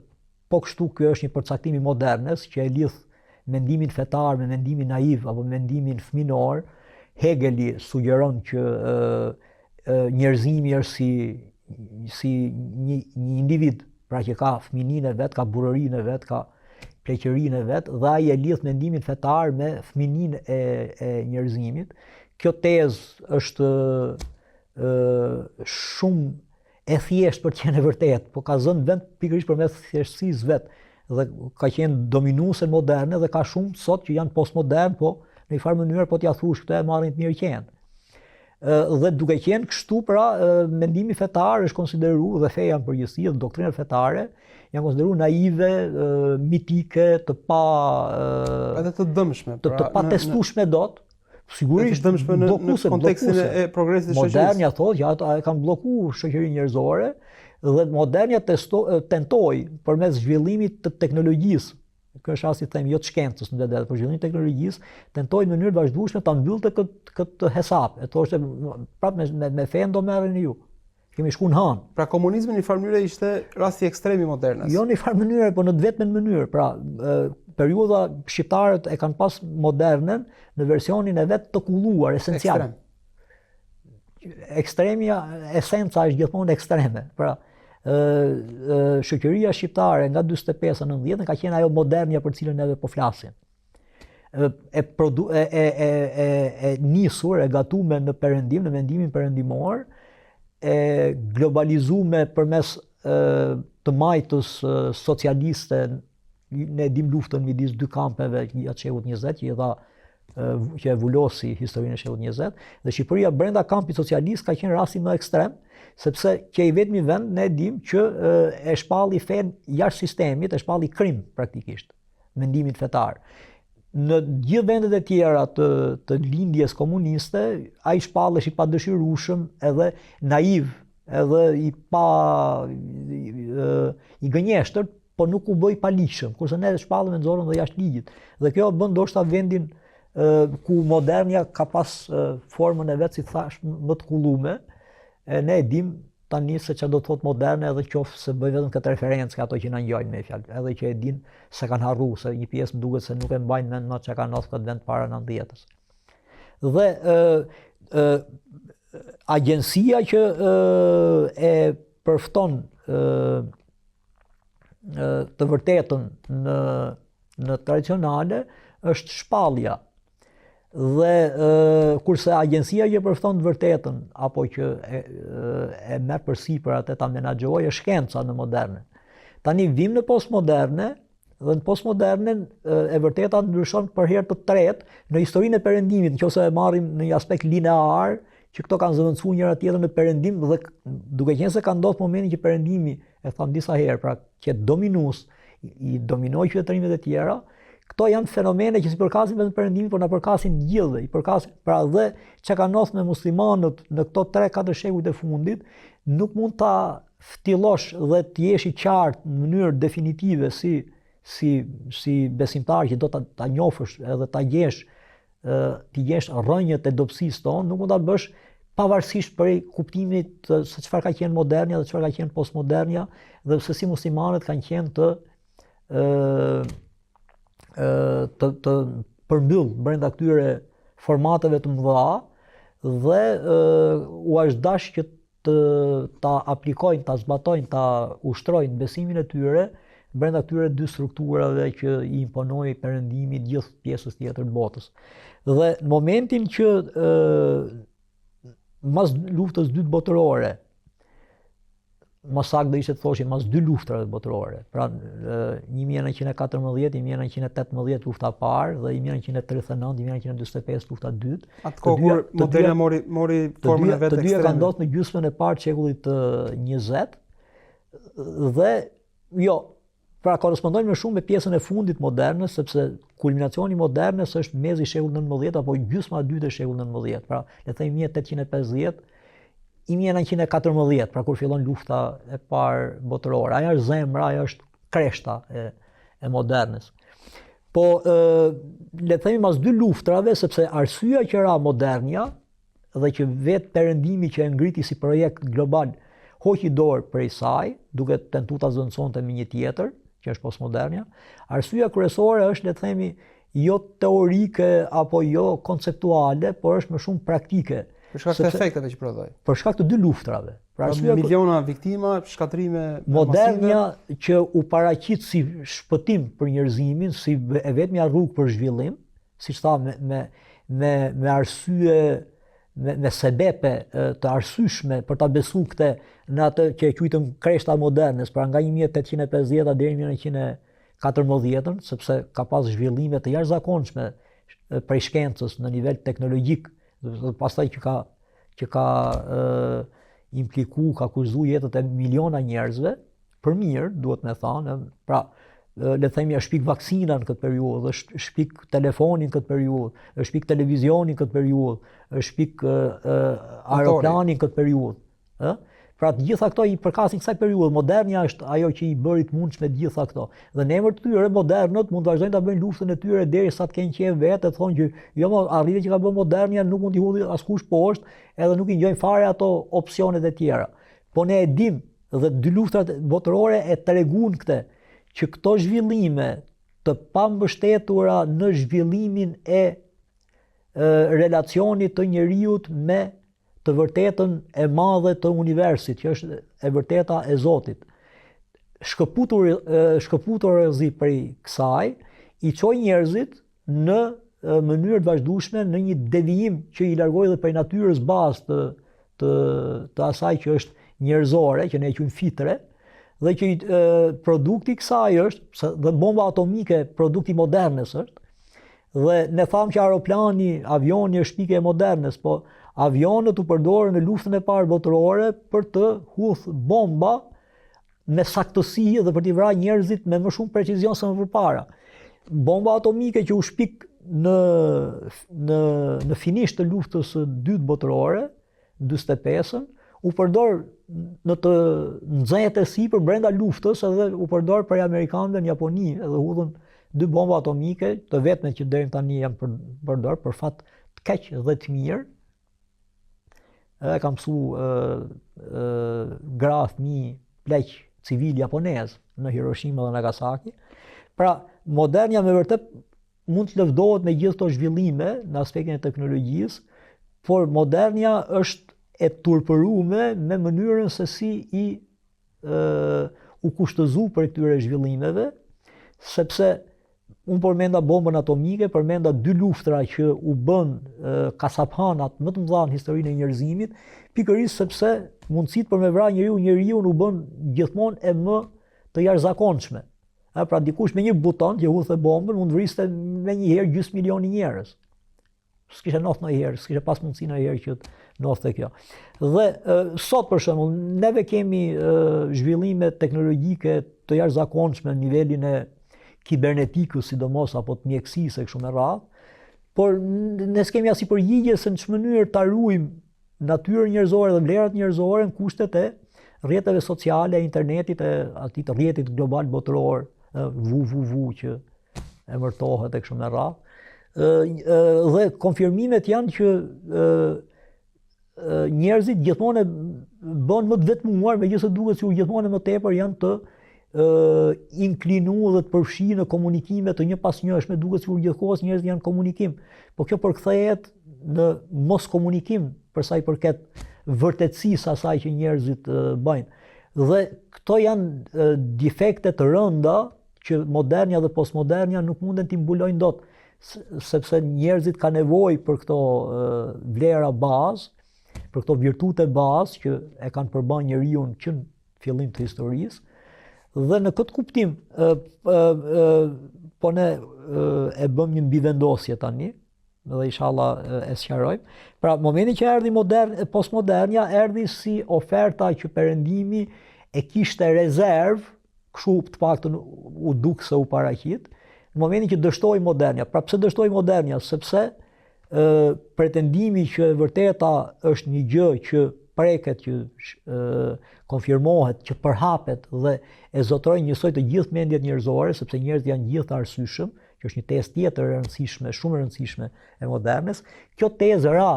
Po kështu ky është një përcaktim i modernes që e lidh mendimin fetar me mendimin naiv apo mendimin fëminor. Hegeli sugjeron që e, e, njerëzimi është si si një një individ, pra që ka fëmininë e vet, ka burrërinë e vet, ka pleqërinë e vet dhe ai e lidh mendimin fetar me fëmininë e e njerëzimit. Kjo tezë është ë shumë e thjeshtë për të qenë e vërtetë, po ka zënë vend pikërisht përmes thjeshtësisë vet dhe ka qenë dominuese moderne dhe ka shumë sot që janë postmodern, po në një farë mënyrë po t'ia thuash këtë e marrin të mirëqenë. Dhe duke qenë kështu pra mendimi fetar është konsideruar dhe feja në përgjithësi dhe doktrinat fetare janë konsideruar naive, mitike, të pa edhe të dëmshme, pra, të, të patestueshme dot. Sigurisht të dëmshme në, në kontekstin e progresit të shoqërisë. Modernja thotë që ato e kanë blloku shoqërinë njerëzore dhe modernja testo, tentoi përmes zhvillimit të teknologjisë Ky është rasti të them jo të shkencës në vetvete, por zhvillimit të teknologjisë, tentoi në mënyrë të vazhdueshme ta mbyllte këtë këtë hesap. E thoshte prapë me me, me fenë do merreni ju. Kemi shku në hanë. Pra komunizmi në një farë mënyre ishte rasti ekstrem i modernes. Jo në një farë mënyre, por në të vetmen mënyrë. Pra, periudha shqiptarët e kanë pas modernen në versionin e vet të kulluar, esencial. Ekstrem. Ekstremja, esenca është gjithmonë ekstreme. Pra, ë ë shoqëria shqiptare nga 45 në 90 ka qenë ajo modernja për cilën neve po flasim. Ë e produ, e e e e, e nisur e gatume në perëndim, në mendimin perëndimor, e globalizume përmes e, të majtës socialiste ne e dim luftën midis dy kampeve gjatë shekullit 20 që i dha që e vulosi historinë e shekullit 20 dhe Shqipëria brenda kampit socialist ka qenë rasti më ekstrem sepse qe i vetmi vend ne e dim që e shpalli fenë jashtë sistemit, e shpalli krim praktikisht mendimin fetar. Në gjithë vendet e tjera të të lindjes komuniste, ai shpallesh i padëshirueshëm edhe naiv, edhe i pa i, i gënjeshtërt, po nuk u bë i paligjshëm, kurse ne e shpallëm e nxorëm dhe jashtë ligjit. Dhe kjo bën ndoshta vendin e, ku modernja ka pas e, formën e vet si thash më të kullume, e ne e dim tani se çfarë do të thotë moderne edhe qoftë se bëjmë vetëm këtë referencë ka ato që na ngjajnë me fjalë, edhe që e din se kanë harru, se një pjesë më duket se nuk e mbajnë mend më çka ka ndodhur këtë vend para 90-ës. Dhe ë ë agjencia që ë e përfton ë të vërtetën në në tradicionale është shpallja. Dhe e, kurse agjencia që përfton të vërtetën apo që e, e merr përsipër atë ta menaxhojë është shkenca në moderne. Tani vim në postmoderne dhe në postmoderne e vërteta ndryshon për herë të tretë në historinë e perëndimit, nëse e marrim në një aspekt linear, që këto kanë zëvendësuar njëra tjetrën në perëndim dhe duke qenë se ka ndodhur momenti që perëndimi e thamë disa herë, pra qe dominues, i dominoi qytetërimet e tjera, këto janë fenomene që s'i përkasin vetëm perëndimit, por na përkasin të gjithëve, i përkasin, pra dhe çka ka ndodhur me muslimanët në këto 3-4 shekujt e fundit, nuk mund ta ftillosh dhe të jesh i qartë në mënyrë definitive si si si besimtar që do ta ta njohësh edhe ta gjesh t'i gjesh rrënjët e dobësisë tonë, nuk mund ta bësh pavarësisht prej kuptimit se çfarë ka qenë modernja dhe çfarë ka qenë postmodernja dhe se si muslimanët kanë qenë të ë ë të të përmbyll brenda këtyre formateve të mëdha dhe ë u është dashur që të ta aplikojnë, ta zbatojnë, ta ushtrojnë besimin e tyre brenda këtyre dy strukturave që i imponoi perëndimi gjithë pjesës tjetër të botës. Dhe në momentin që ë mas luftës dytë botërore, më saktë do ishte të thoshim mas dy luftrave botërore, pra 1914, 1918 lufta e parë dhe 1939, 1945 lufta e dytë. Atë kohë kur moderna mori mori formën e vet ekstreme. Të dyja kanë ndodhur në gjysmën e parë të shekullit të 20 dhe jo, pra korrespondojnë më shumë me pjesën e fundit moderne, sepse kulminacioni i modernes është mesi i shekullit 19 apo gjysma e dytë e shekullit 19, pra le të themi 1850 1914, pra kur fillon lufta e parë botërore. Ajo është zemra, ajo është kreshta e e modernes. Po ë le të themi mas dy luftrave, sepse arsyeja që ra modernja dhe që vetë perëndimi që e ngriti si projekt global hoqi dorë prej saj, duke tentuar ta zëvendësonte me një tjetër, që është postmodernja. Arsyeja kryesore është le të themi jo teorike apo jo konceptuale, por është më shumë praktike. Për shkak të efekteve që prodhoi. Për shkak të dy luftrave. Pra arsyeja miliona viktima, shkatërrime modernja që u paraqit si shpëtim për njerëzimin, si e vetmja rrugë për zhvillim, siç tha me me me me arsye me, me sebepe të arsyeshme për ta besu këtë në atë që e quajtëm kreshta e modernes, pra nga 1850 deri në 1914-ën, sepse ka pas zhvillime të jashtëzakonshme prej shkencës në nivel teknologjik, dhe pastaj që ka që ka e, impliku, ka kushtëzu jetët e miliona njerëzve, për mirë, duhet me thanë, pra, Le të themi është shpik vaksina në këtë periudhë, është shpik telefoni në këtë periudhë, është shpik televizioni në këtë periudhë, është shpik aeroplani në këtë periudhë, ë? Pra të gjitha këto i përkasin kësaj periudhe, modernja është ajo që i bëri të mundshme të gjitha këto. Dhe në emër të tyre modernët mund të vazhdojnë ta bëjnë luftën e tyre derisa të kenë qejf vetë, të thonë që jo mo arritjet që ka bërë modernja nuk mund t'i hudhë askush poshtë, edhe nuk i ngjojnë fare ato opsionet e tjera. Po ne e dim dhe dy luftrat botërore e treguan këtë, që këto zhvillime të pambështetura në zhvillimin e, e relacionit të njeriut me të vërtetën e madhe të universit, që është e vërteta e Zotit. Shkëputur shkëputurazi prej kësaj, i çoi njerëzit në mënyrë të vazhdueshme në një devijim që i largoi dhe prej natyrës bazë të të të asaj që është njerëzore, që ne e quajmë fitre, dhe që e, produkti i kësaj është, se dhe bomba atomike produkti i modernes është, dhe ne thamë që aeroplani, avioni është shpikje e modernes, po avionët u përdorën në luftën e parë botërore për të hudh bomba me saktësi dhe për t'i vrarë njerëzit me më shumë precizion se më përpara. Bomba atomike që u shpik në në në finish të luftës së dytë botërore, 45-ën, u përdor në të nxehtë e sipër brenda luftës edhe u përdor prej amerikanëve në Japoni edhe hudhën dy bomba atomike, të vetme që deri tani janë përdor për fat të keq dhe të mirë, Edhe kanë pësu e, e, gra, fëmijë, pleq, civil japonez në Hiroshima dhe Nagasaki. Pra, modernja me vërtet mund të lëvdohet me gjithë këto zhvillime në aspektin e teknologjisë, por modernja është e turpërume me mënyrën se si i e, u kushtëzu prej këtyre zhvillimeve, sepse Unë përmenda bombën atomike, përmenda dy luftra që u bënë kasaphanat më të mëdha në historinë e njerëzimit, pikërisht sepse mundësitë për me vra njeriu njeriun u bënë gjithmonë e më të jashtëzakonshme. A, pra dikush me një buton që hudhte bombën mund të vriste menjëherë gjysmë milioni njerëz. S'kishte ndodhur ndonjëherë, s'kishte pas mundësi ndonjëherë që të ndodhte kjo. Dhe e, sot për shembull, neve kemi e, zhvillime teknologjike të jashtëzakonshme në nivelin e kibernetikës sidomos apo të mjekësisë e kështu me radhë, por ne s'kemi asnjë përgjigje se në ç'mënyrë ta ruajmë natyrën njerëzore dhe vlerat njerëzore në kushtet e rrjeteve sociale, internetit e atij të rrjetit global botëror, www që emërtohet e kështu me radhë. Dhe konfirmimet janë që njerëzit gjithmonë bëhen më të vetmuar, megjithëse duket sikur gjithmonë më tepër janë të inklinuar dhe të përfshirë në komunikime të njëpasnjëshme, duket sikur gjithë kohës njerëzit janë në komunikim. Po kjo përkthehet në moskomunikim për sa i përket vërtetësisë asaj që njerëzit bëjnë. Dhe këto janë defekte të rënda që modernja dhe postmodernja nuk munden t'i mbulojnë dot, sepse njerëzit kanë nevojë për këto vlera bazë, për këto virtute bazë që e kanë përbërë njeriun që në fillim të historisë. Dhe në këtë kuptim, ë, ë, ë, po ne e bëmë një mbivendosje tani, dhe inshallah e sqarojmë. Pra, momentin që erdhi modern, postmodernja, erdhi si oferta që perëndimi e kishte rezervë, kështu të paktën u duk se u paraqit, në momentin që dështoi modernja. Pra pse dështoi modernja? Sepse ë pretendimi që e vërteta është një gjë që preket, që ë konfirmohet, që përhapet dhe e zotërojnë njësoj të gjithë mendjet njerëzore, sepse njerëzit janë gjithë të arsyeshëm, që është një tezë tjetër e rëndësishme, shumë e rëndësishme e modernes, kjo tezë ra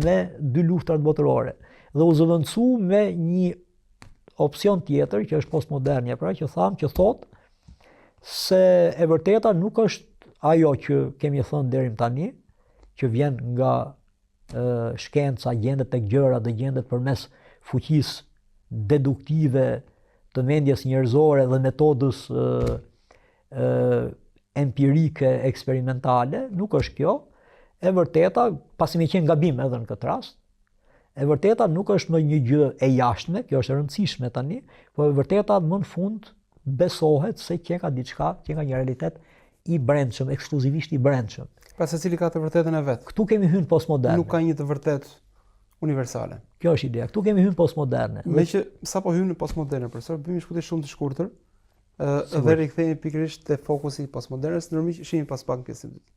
me dy luftrat botërore dhe u zëvendësu me një opsion tjetër që është postmodernja, pra që thamë që thotë se e vërteta nuk është ajo që kemi thënë deri më tani, që vjen nga e, shkenca, gjendet tek gjërat dhe gjendet përmes fuqisë deduktive të mendjes njerëzore dhe metodës e, e, empirike eksperimentale, nuk është kjo. E vërteta, pasi me qenë gabim edhe në këtë rast, E vërteta nuk është më një gjë e jashtme, kjo është e rëndësishme tani, po e vërteta më në fund besohet se qenka diçka, qenka një realitet i brendshëm, ekskluzivisht i brendshëm. Pra secili ka të vërtetën e vet. Këtu kemi hyrë në postmoderne. Nuk ka një të vërtetë universale. Kjo është ideja. Këtu kemi hyrë në postmoderne. Meqë sapo hymë në postmoderne, profesor, bëjmë një shkëputje shumë të shkurtër. Ë dhe rikthehemi pikërisht te fokusi i postmodernes, të nderuar miq, shihemi pas pak në pjesën e dytë.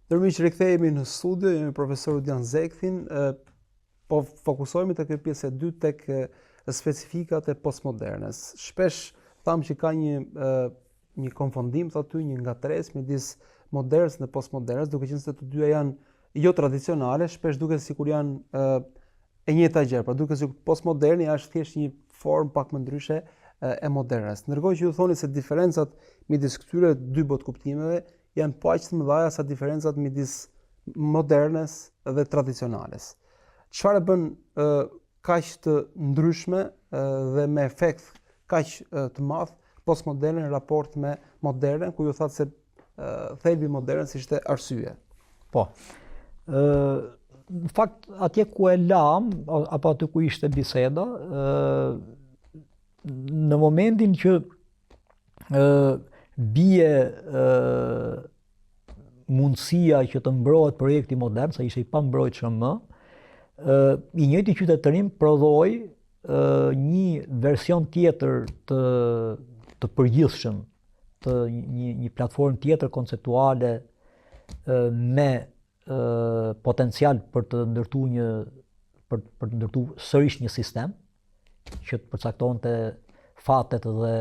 Të nderuar miq, rikthehemi në studio, jemi me profesor Udian Zekthin, po fokusohemi te kjo pjesë e dytë tek specifikat e postmodernes. Shpesh thamë që ka një një konfondim aty, një ngatërresë midis modernes dhe postmodernes, duke qenë se të dyja janë jo tradicionale, shpesh duket sikur janë e njëjta gjë, pra duket sikur postmoderni është thjesht një formë pak më ndryshe e modernes. Ndërkohë që ju thoni se diferencat midis këtyre dy botëkuptimeve janë po aq të mëdha sa diferencat midis modernes dhe tradicionales. Çfarë e bën ë kaq të ndryshme dhe me efekt kaq të madh postmodernen në raport me modernen, ku ju thatë se thelbi i modernes ishte arsyeja. Po. Ë në fakt atje ku e lamë apo aty ku ishte biseda, ë në momentin që ë bie ë mundësia që të mbrohet projekti modern, se ishte i pambrojtshëm më, ë i njëjti qytetërim prodhoi ë një version tjetër të të përgjithshëm të një një platformë tjetër konceptuale ë me ë potencial për të ndërtuar një për për të ndërtuar sërish një sistem që të përcaktonte fatet dhe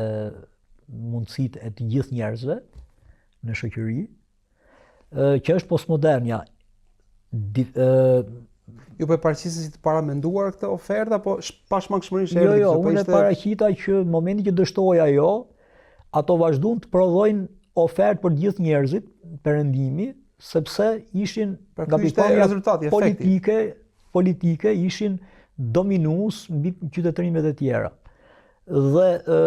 mundësitë e të gjithë njerëzve në shoqëri, që është postmodernja. Di, ë Ju po e paraqisni si të paramenduar këtë ofertë apo pashmangshmërisht erdhi? Jo, jo, po unë e paraqita që në momentin që dështoi ajo, ato vazhduan të prodhojnë ofertë për të gjithë njerëzit, perëndimi, sepse ishin pra, nga pikëpamja politike, politike ishin dominues mbi qytetërimet e tjera. Dhe e,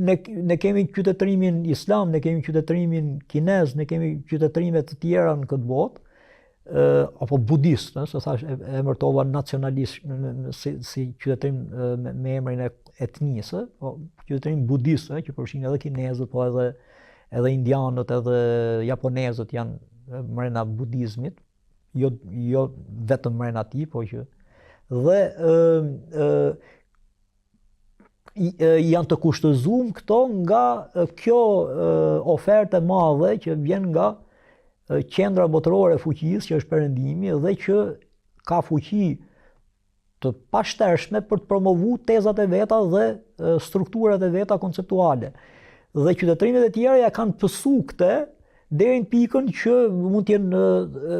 ne ne kemi qytetërimin islam, ne kemi qytetërimin kinez, ne kemi qytetërime të tjera në këtë botë, ë apo budist, ë, se thash e emërtova nacionalist si si qytetërim me, me emrin e etnisë, po qytetërim budist, ë, që përfshin edhe kinezët, po edhe edhe indianët, edhe japonezët janë mrena budizmit, jo jo vetëm mrena tij, po që dhe ë ë janë të kushtëzuar këto nga kjo ofertë e madhe që vjen nga qendra botërore e fuqisë që është perëndimi dhe që ka fuqi të pashtershme për të promovu tezat e veta dhe strukturat e veta konceptuale. Dhe qytetërimet e tjera ja kanë pësu këtë deri në pikën që mund të jenë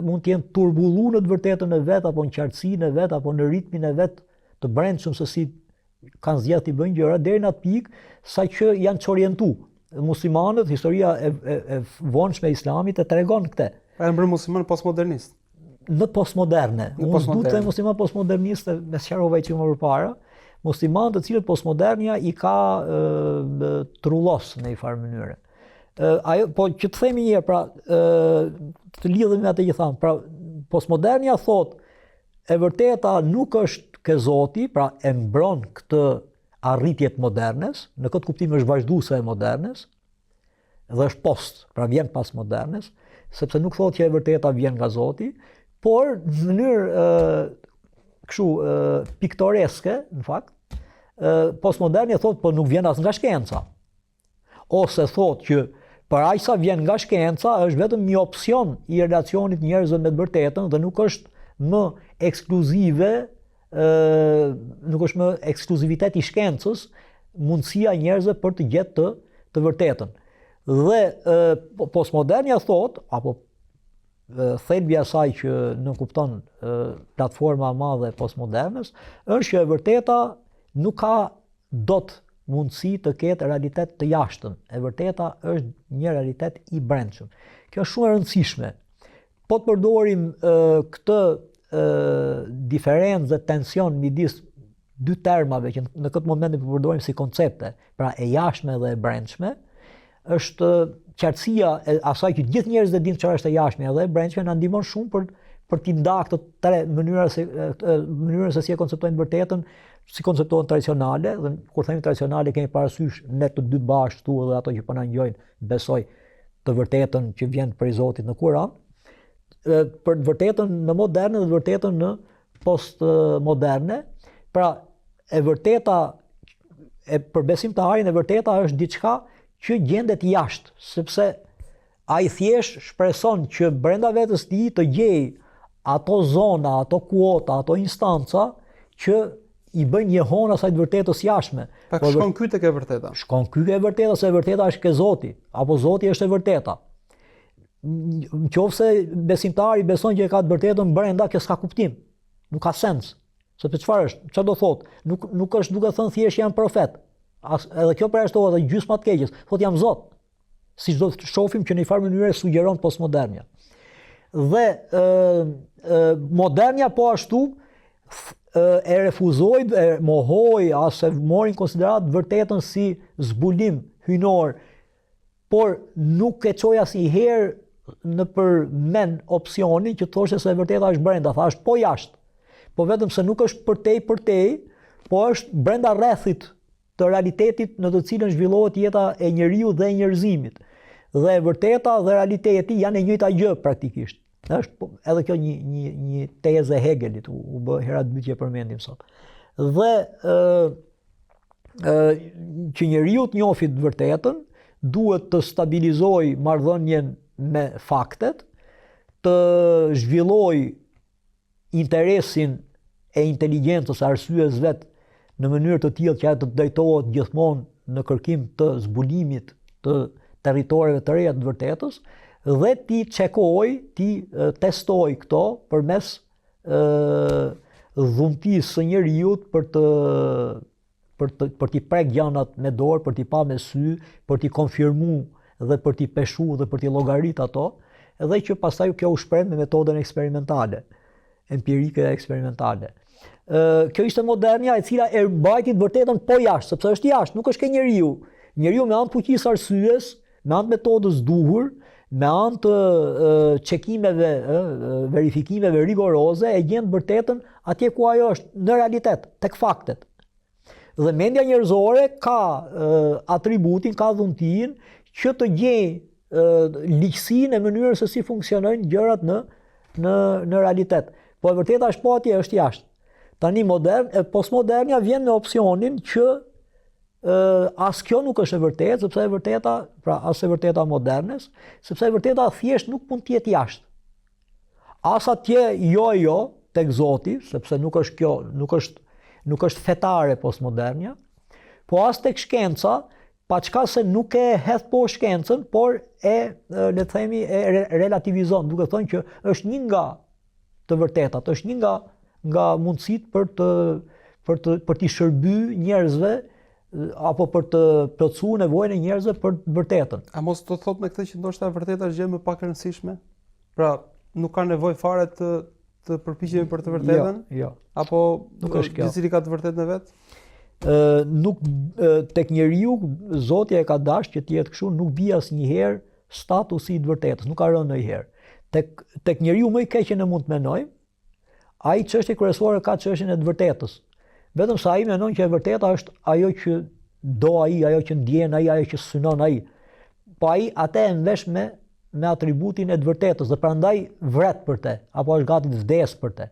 mund të jenë turbullu në të vërtetën e vet apo në qartësinë e vet apo në ritmin e vet të brendshëm se si kanë zgjedhur t'i bëjnë gjërat deri në atë pikë sa që janë çorientu. Muslimanët, historia e, e, e vonshme e Islamit e tregon këtë. Pra janë bërë muslimanë postmodernist. Në postmoderne. Në Unë s'du të them musliman postmodernist, e sqarova që më përpara. Muslimanë të cilët postmodernja i ka e, trullos në një farë mënyre. Ë ajo po që të themi një herë, pra ë të lidhemi me atë që thamë, pra postmodernja thotë e vërteta nuk është ke Zoti, pra e mbron këtë arritje të modernes, në këtë kuptim është vazhduese e modernes, dhe është post, pra vjen pas modernes, sepse nuk thotë që e vërteta vjen nga Zoti, por në mënyrë ë kështu ë piktoreske, në fakt, ë postmoderni thotë po nuk vjen as nga shkenca. Ose thotë që për aq sa vjen nga shkenca është vetëm një opsion i relacionit njerëzve me të vërtetën dhe nuk është më ekskluzive ë nuk është më ekskluzivitet i shkencës mundësia e njerëzve për të gjetë të, të vërtetën. Dhe ë postmodernja thotë apo thelbi i asaj që nënkupton platforma e madhe e postmodernes është që e vërteta nuk ka dot mundësi të ketë realitet të jashtëm. E vërteta është një realitet i brendshëm. Kjo është shumë e rëndësishme. Po të përdorim këtë diferencë dhe tension midis dy termave që në këtë moment i përdorim si koncepte, pra e jashtme dhe e brendshme, është qartësia e asaj që gjithë njerëzit e dinë çfarë është e jashtme dhe e brendshme na ndihmon shumë për për t'i ndarë këto tre mënyra se mënyrën se si e konceptojnë të vërtetën, si konceptohen tradicionale dhe kur themi tradicionale kemi parasysh ne të dy bashkë këtu edhe ato që po na ngjojnë, besoj të vërtetën që vjen prej Zotit në Kur'an. Për të vërtetën në moderne dhe të vërtetën në postmoderne. Pra, e vërteta e për besimtarin e vërteta është diçka që gjendet jashtë, sepse ai thjesht shpreson që brenda vetes tij të gjejë ato zona, ato kuota, ato instanca që i bëjnë jehonë asaj të vërtetës jashtme. Pra po shkon ky tek e vërteta. Shkon ky ke e vërteta, se e vërteta është ke Zoti, apo Zoti është e vërteta. Në qoftë se besimtari beson që e ka të vërtetën brenda, kjo s'ka kuptim. Nuk ka sens. Sepse çfarë është? Çfarë do thotë? Nuk nuk është duke thënë thjesht jam profet. As edhe kjo përjashtohet edhe gjysma të keqes. Thotë jam Zot. Siç do të shohim që në një farë mënyre sugjeron postmodernja. Dhe ë ë modernja po ashtu e refuzoi, e mohoi as e mori në konsideratë vërtetën si zbulim hyjnor por nuk e çoi asnjëherë nëpër mend opsionin që të thoshte se e vërteta është brenda, tha është po jashtë. Po vetëm se nuk është përtej përtej, po është brenda rrethit të realitetit në të cilën zhvillohet jeta e njeriut dhe e njerëzimit. Dhe e vërteta dhe realiteti janë e njëjta gjë praktikisht. Është po, edhe kjo një një një tezë e Hegelit u, u bë hera e dytë që e përmendim sot. Dhe ë ë që njeriu të njohë të vërtetën, duhet të stabilizojë marrëdhënien me faktet, të zhvillojë interesin e inteligjencës, arsyes vet në mënyrë të tillë që ajo të drejtohet gjithmonë në kërkim të zbulimit të territoreve të reja të vërtetës dhe t'i çekojë, t'i testojë këto përmes ë dhuntisë së njeriut për të për të për t'i prek gjanat me dorë, për t'i pa me sy, për t'i konfirmu dhe për t'i peshu dhe për t'i llogarit ato, edhe që pastaj kjo u shpreh me metodën eksperimentale, empirike e eksperimentale. Ë kjo ishte modernja e cila e mbajti të vërtetën po jashtë, sepse është jashtë, nuk është ke njeriu. Njeriu me anë të fuqisë arsyes, me anë të metodës duhur, me anë të çekimeve, verifikimeve rigoroze e gjen të vërtetën atje ku ajo është në realitet, tek faktet. Dhe mendja njerëzore ka atributin, ka dhuntinë që të gjejë ligjësinë e mënyrës se si funksionojnë gjërat në në në realitet. Po e vërteta është po atje, është jashtë. Tani modern, e postmodernja vjen me opsionin që ë as kjo nuk është e vërtetë, sepse e vërteta, pra as e vërteta modernes, sepse e vërteta thjesht nuk mund të jetë jashtë. As atje jo e jo tek Zoti, sepse nuk është kjo, nuk është nuk është fetare postmodernja, po as tek shkenca, paçka se nuk e hedh poshtë shkencën, por e le të themi e relativizon, duke thënë që është një nga të vërtetat, është një nga nga mundësitë për të për të për t'i shërby njerëzve apo për të plotësuar nevojën e njerëzve për të vërtetën. A mos do të thotë me këtë që ndoshta e vërteta është gjë më pak e rëndësishme? Pra, nuk ka nevojë fare të të përpiqemi për të vërtetën? Jo, jo. Apo nuk është kjo. Gjithsecili ka të vërtetën e vet? Ë nuk tek njeriu Zoti e ka dashur që të jetë kështu, nuk bie asnjëherë statusi i të vërtetës, nuk ka rënë ndonjëherë. Tek tek njeriu më i keq që ne mund të mendojmë, ai çështje kryesore ka çështjen e të vërtetës. Vetëm se ai mendon që e vërteta është ajo që do ai, ajo që ndjen ai, ajo që synon ai. Po ai atë e mvesh me me atributin e të vërtetës dhe prandaj vret për të, apo është gati të vdesë për të.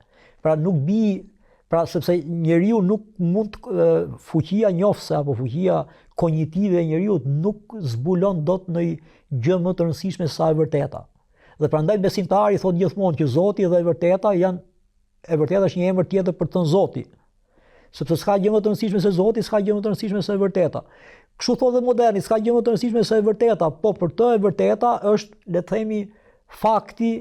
Pra nuk bi pra sepse njeriu nuk mund të fuqia njohëse apo fuqia konjitive e njeriut nuk zbulon dot ndonjë gjë më të rëndësishme se sa e vërteta. Dhe prandaj besimtari thotë gjithmonë që Zoti dhe e vërteta janë e vërteta është një emër tjetër për të thënë Zoti. Sepse s'ka gjë më të rëndësishme se Zoti, s'ka gjë më të rëndësishme se e vërteta. Kështu thotë dhe moderni, s'ka gjë më të rëndësishme se e vërteta, po për të e vërteta është, le të themi, fakti,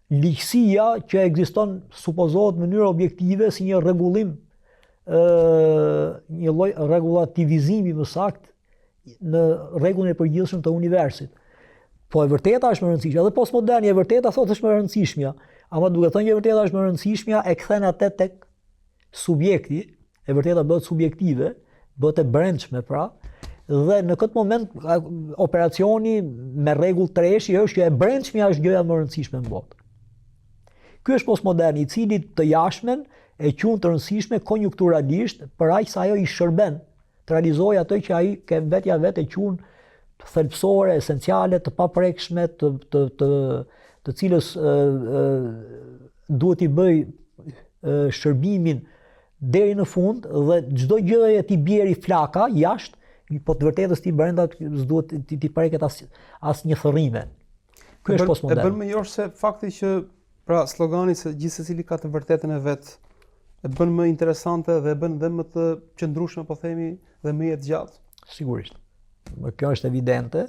ligjësia që ekziston supozohet në mënyrë objektive si një rregullim ë një lloj rregullativizimi më saktë në rregullin e përgjithshëm të universit. Po e vërteta është më e rëndësishme, edhe postmoderni e vërteta thotë është më e rëndësishmja, ama duke thënë që e vërteta është më e rëndësishmja e kthen atë tek subjekti, e vërteta bëhet subjektive, bëhet e brendshme pra, dhe në këtë moment operacioni me rregull treshi është që e brendshmja është gjëja më e rëndësishme në botë. Ky është postmoderni i cili të jashtmen e quan të rëndësishme konjunkturalisht për aq sa ajo i shërben të realizojë atë që ai ke vetja vet e quan thelbësore, esenciale, të paprekshme, të të të. të cilës ë, ë, duhet t'i bëj shërbimin deri në fund dhe çdo gjëje t'i bjeri flaka jashtë, po të vërtetës tij brenda s'duhet t'i t'i preket as as një thërrime. Ky është postmodern. E bën më joshëse fakti që pra slogani se gjithsecili ka të vërtetën e vet e bën më interesante dhe e bën dhe më të qëndrueshme po themi dhe më jetëgjatë. Sigurisht. Më kjo është evidente.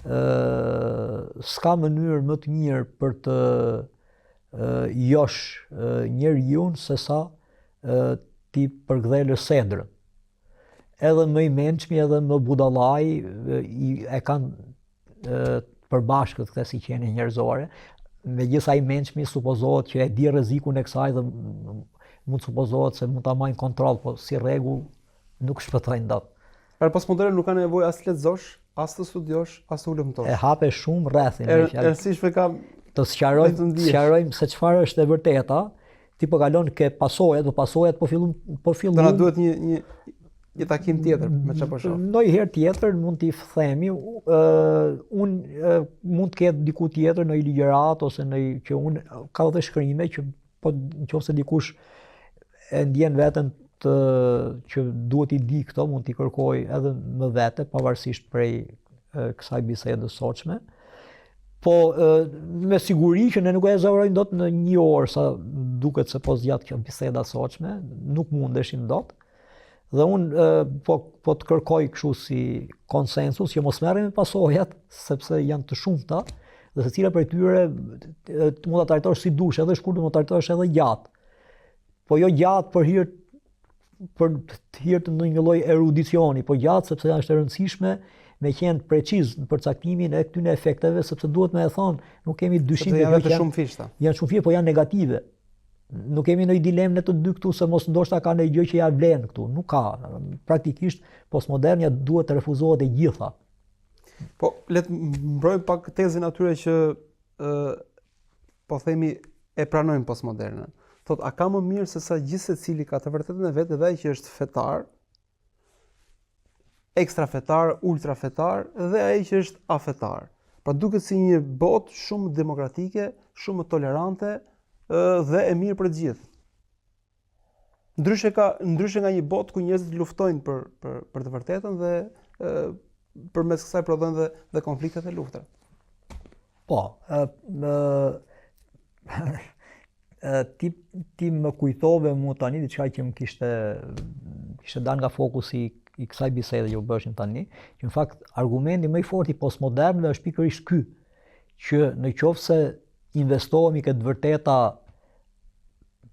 Ë s'ka mënyrë më të mirë për të josh njeriun se sa t'i përkëdhelësh sedrën. Edhe më i mençmi edhe më budallai e kanë të përbashkët këtë si qenie njerëzore, megjithëse ai i mençmi supozohet që e di rrezikun e kësaj dhe mund të supozohet se mund ta mbajë në kontroll, po si rregull nuk shpëtojnë dot. Për postmodern nuk ka nevojë as të lexosh, as të studiosh, as të hulumtosh. E hape shumë rrethin. E rëndësishme ka të sqarojmë, të sqarojmë se çfarë është e vërteta. Ti po kalon ke pasojat, po pasojat po fillon po fillon. Do na duhet një një një takim tjetër me çfarë po shoh. Ndonjëherë tjetër mund t'i themi, ë uh, un uh, mund të ketë diku tjetër në ligjëratë ose në që un ka edhe shkrime që po në qoftë se dikush e ndjen veten të që duhet t'i di këto, mund t'i kërkoj edhe më vete, pavarësisht prej kësaj bisede sotshme. Po e, me siguri që ne nuk e ezaurojmë dot në një orë sa duket se po zgjat kjo biseda sotshme, nuk mundeshim dot. Dhe unë po po të kërkoj kështu si konsensus që mos merremi me pasojat sepse janë të shumta dhe secila prej tyre mund ta trajtosh si dush, edhe shkurt mund ta trajtosh edhe gjatë. Po jo gjatë për hir për të hir të ndonjë lloj erudicioni, po gjatë sepse është e rëndësishme me qenë preciz në përcaktimin e këtyre efekteve, sepse duhet me e thonë, nuk kemi dyshim se janë të shumëfishta. Janë shumëfishta, po janë negative. Nuk kemi ndonjë dilemë ne të dy këtu se mos ndoshta ka ndonjë gjë që ja vlen këtu. Nuk ka. Praktikisht postmodernja duhet të refuzohet e gjitha. Po le të mbrojmë pak tezën atyre që ë po themi e pranojnë postmodernën. Thotë a ka më mirë se sa gjithsecili ka të vërtetën e vet dhe ai që është fetar, ekstra fetar, ultra fetar dhe ai që është afetar. Pra duket si një botë shumë demokratike, shumë tolerante dhe e mirë për të gjithë. Ndryshe ka ndryshe nga një botë ku njerëzit luftojnë për për për të vërtetën dhe ë përmes kësaj prodhojnë dhe dhe konfliktet e luftrat. Po, ë ti ti më kujtove mu tani diçka që më kishte kishte dalë nga fokusi i kësaj bisede që po bëshim tani, që në fakt argumenti më i fortë i postmodernëve është pikërisht ky, që në qoftë se investohemi ke të vërteta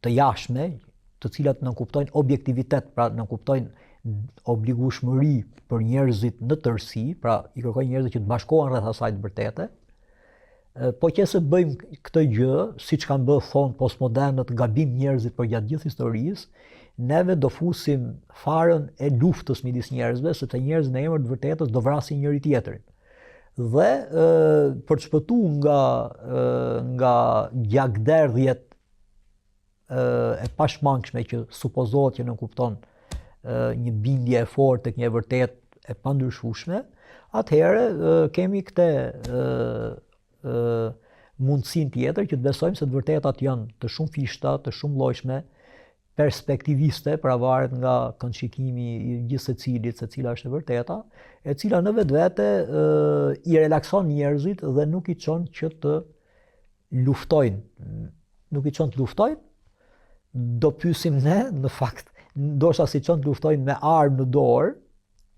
të jashtme, të cilat nënkuptojnë objektivitet, pra nënkuptojnë obligueshmëri për njerëzit në tërësi, pra i kërkojnë njerëzit që të bashkohen rreth asaj të vërtete, Po qe se bëjmë këtë gjë, siç kanë bërë thonë postmodernët gabim njerëzit përgjatë gjithë historisë, neve do fusim farën e luftës midis njerëzve, sepse njerëzit në emër të vërtetës do vrasin njëri tjetrin. Dhe e, për të shpëtu nga e, nga gjakderdhjet e pashmangshme që supozohet që nënkupton një bindje e fortë tek një e vërtetë e pandryshueshme, atëherë kemi këtë mundësinë tjetër që të besojmë se të vërtetat janë të shumëfishta, të shumëllojshme, perspektiviste, pra varet nga këndshikimi i gjithsecilit se cila është e vërteta, e cila në vetvete i relakson njerëzit dhe nuk i çon që të luftojnë, nuk i çon të luftojnë, do pyesim ne, në fakt, ndoshta s'i çon të luftojnë me armë në dorë,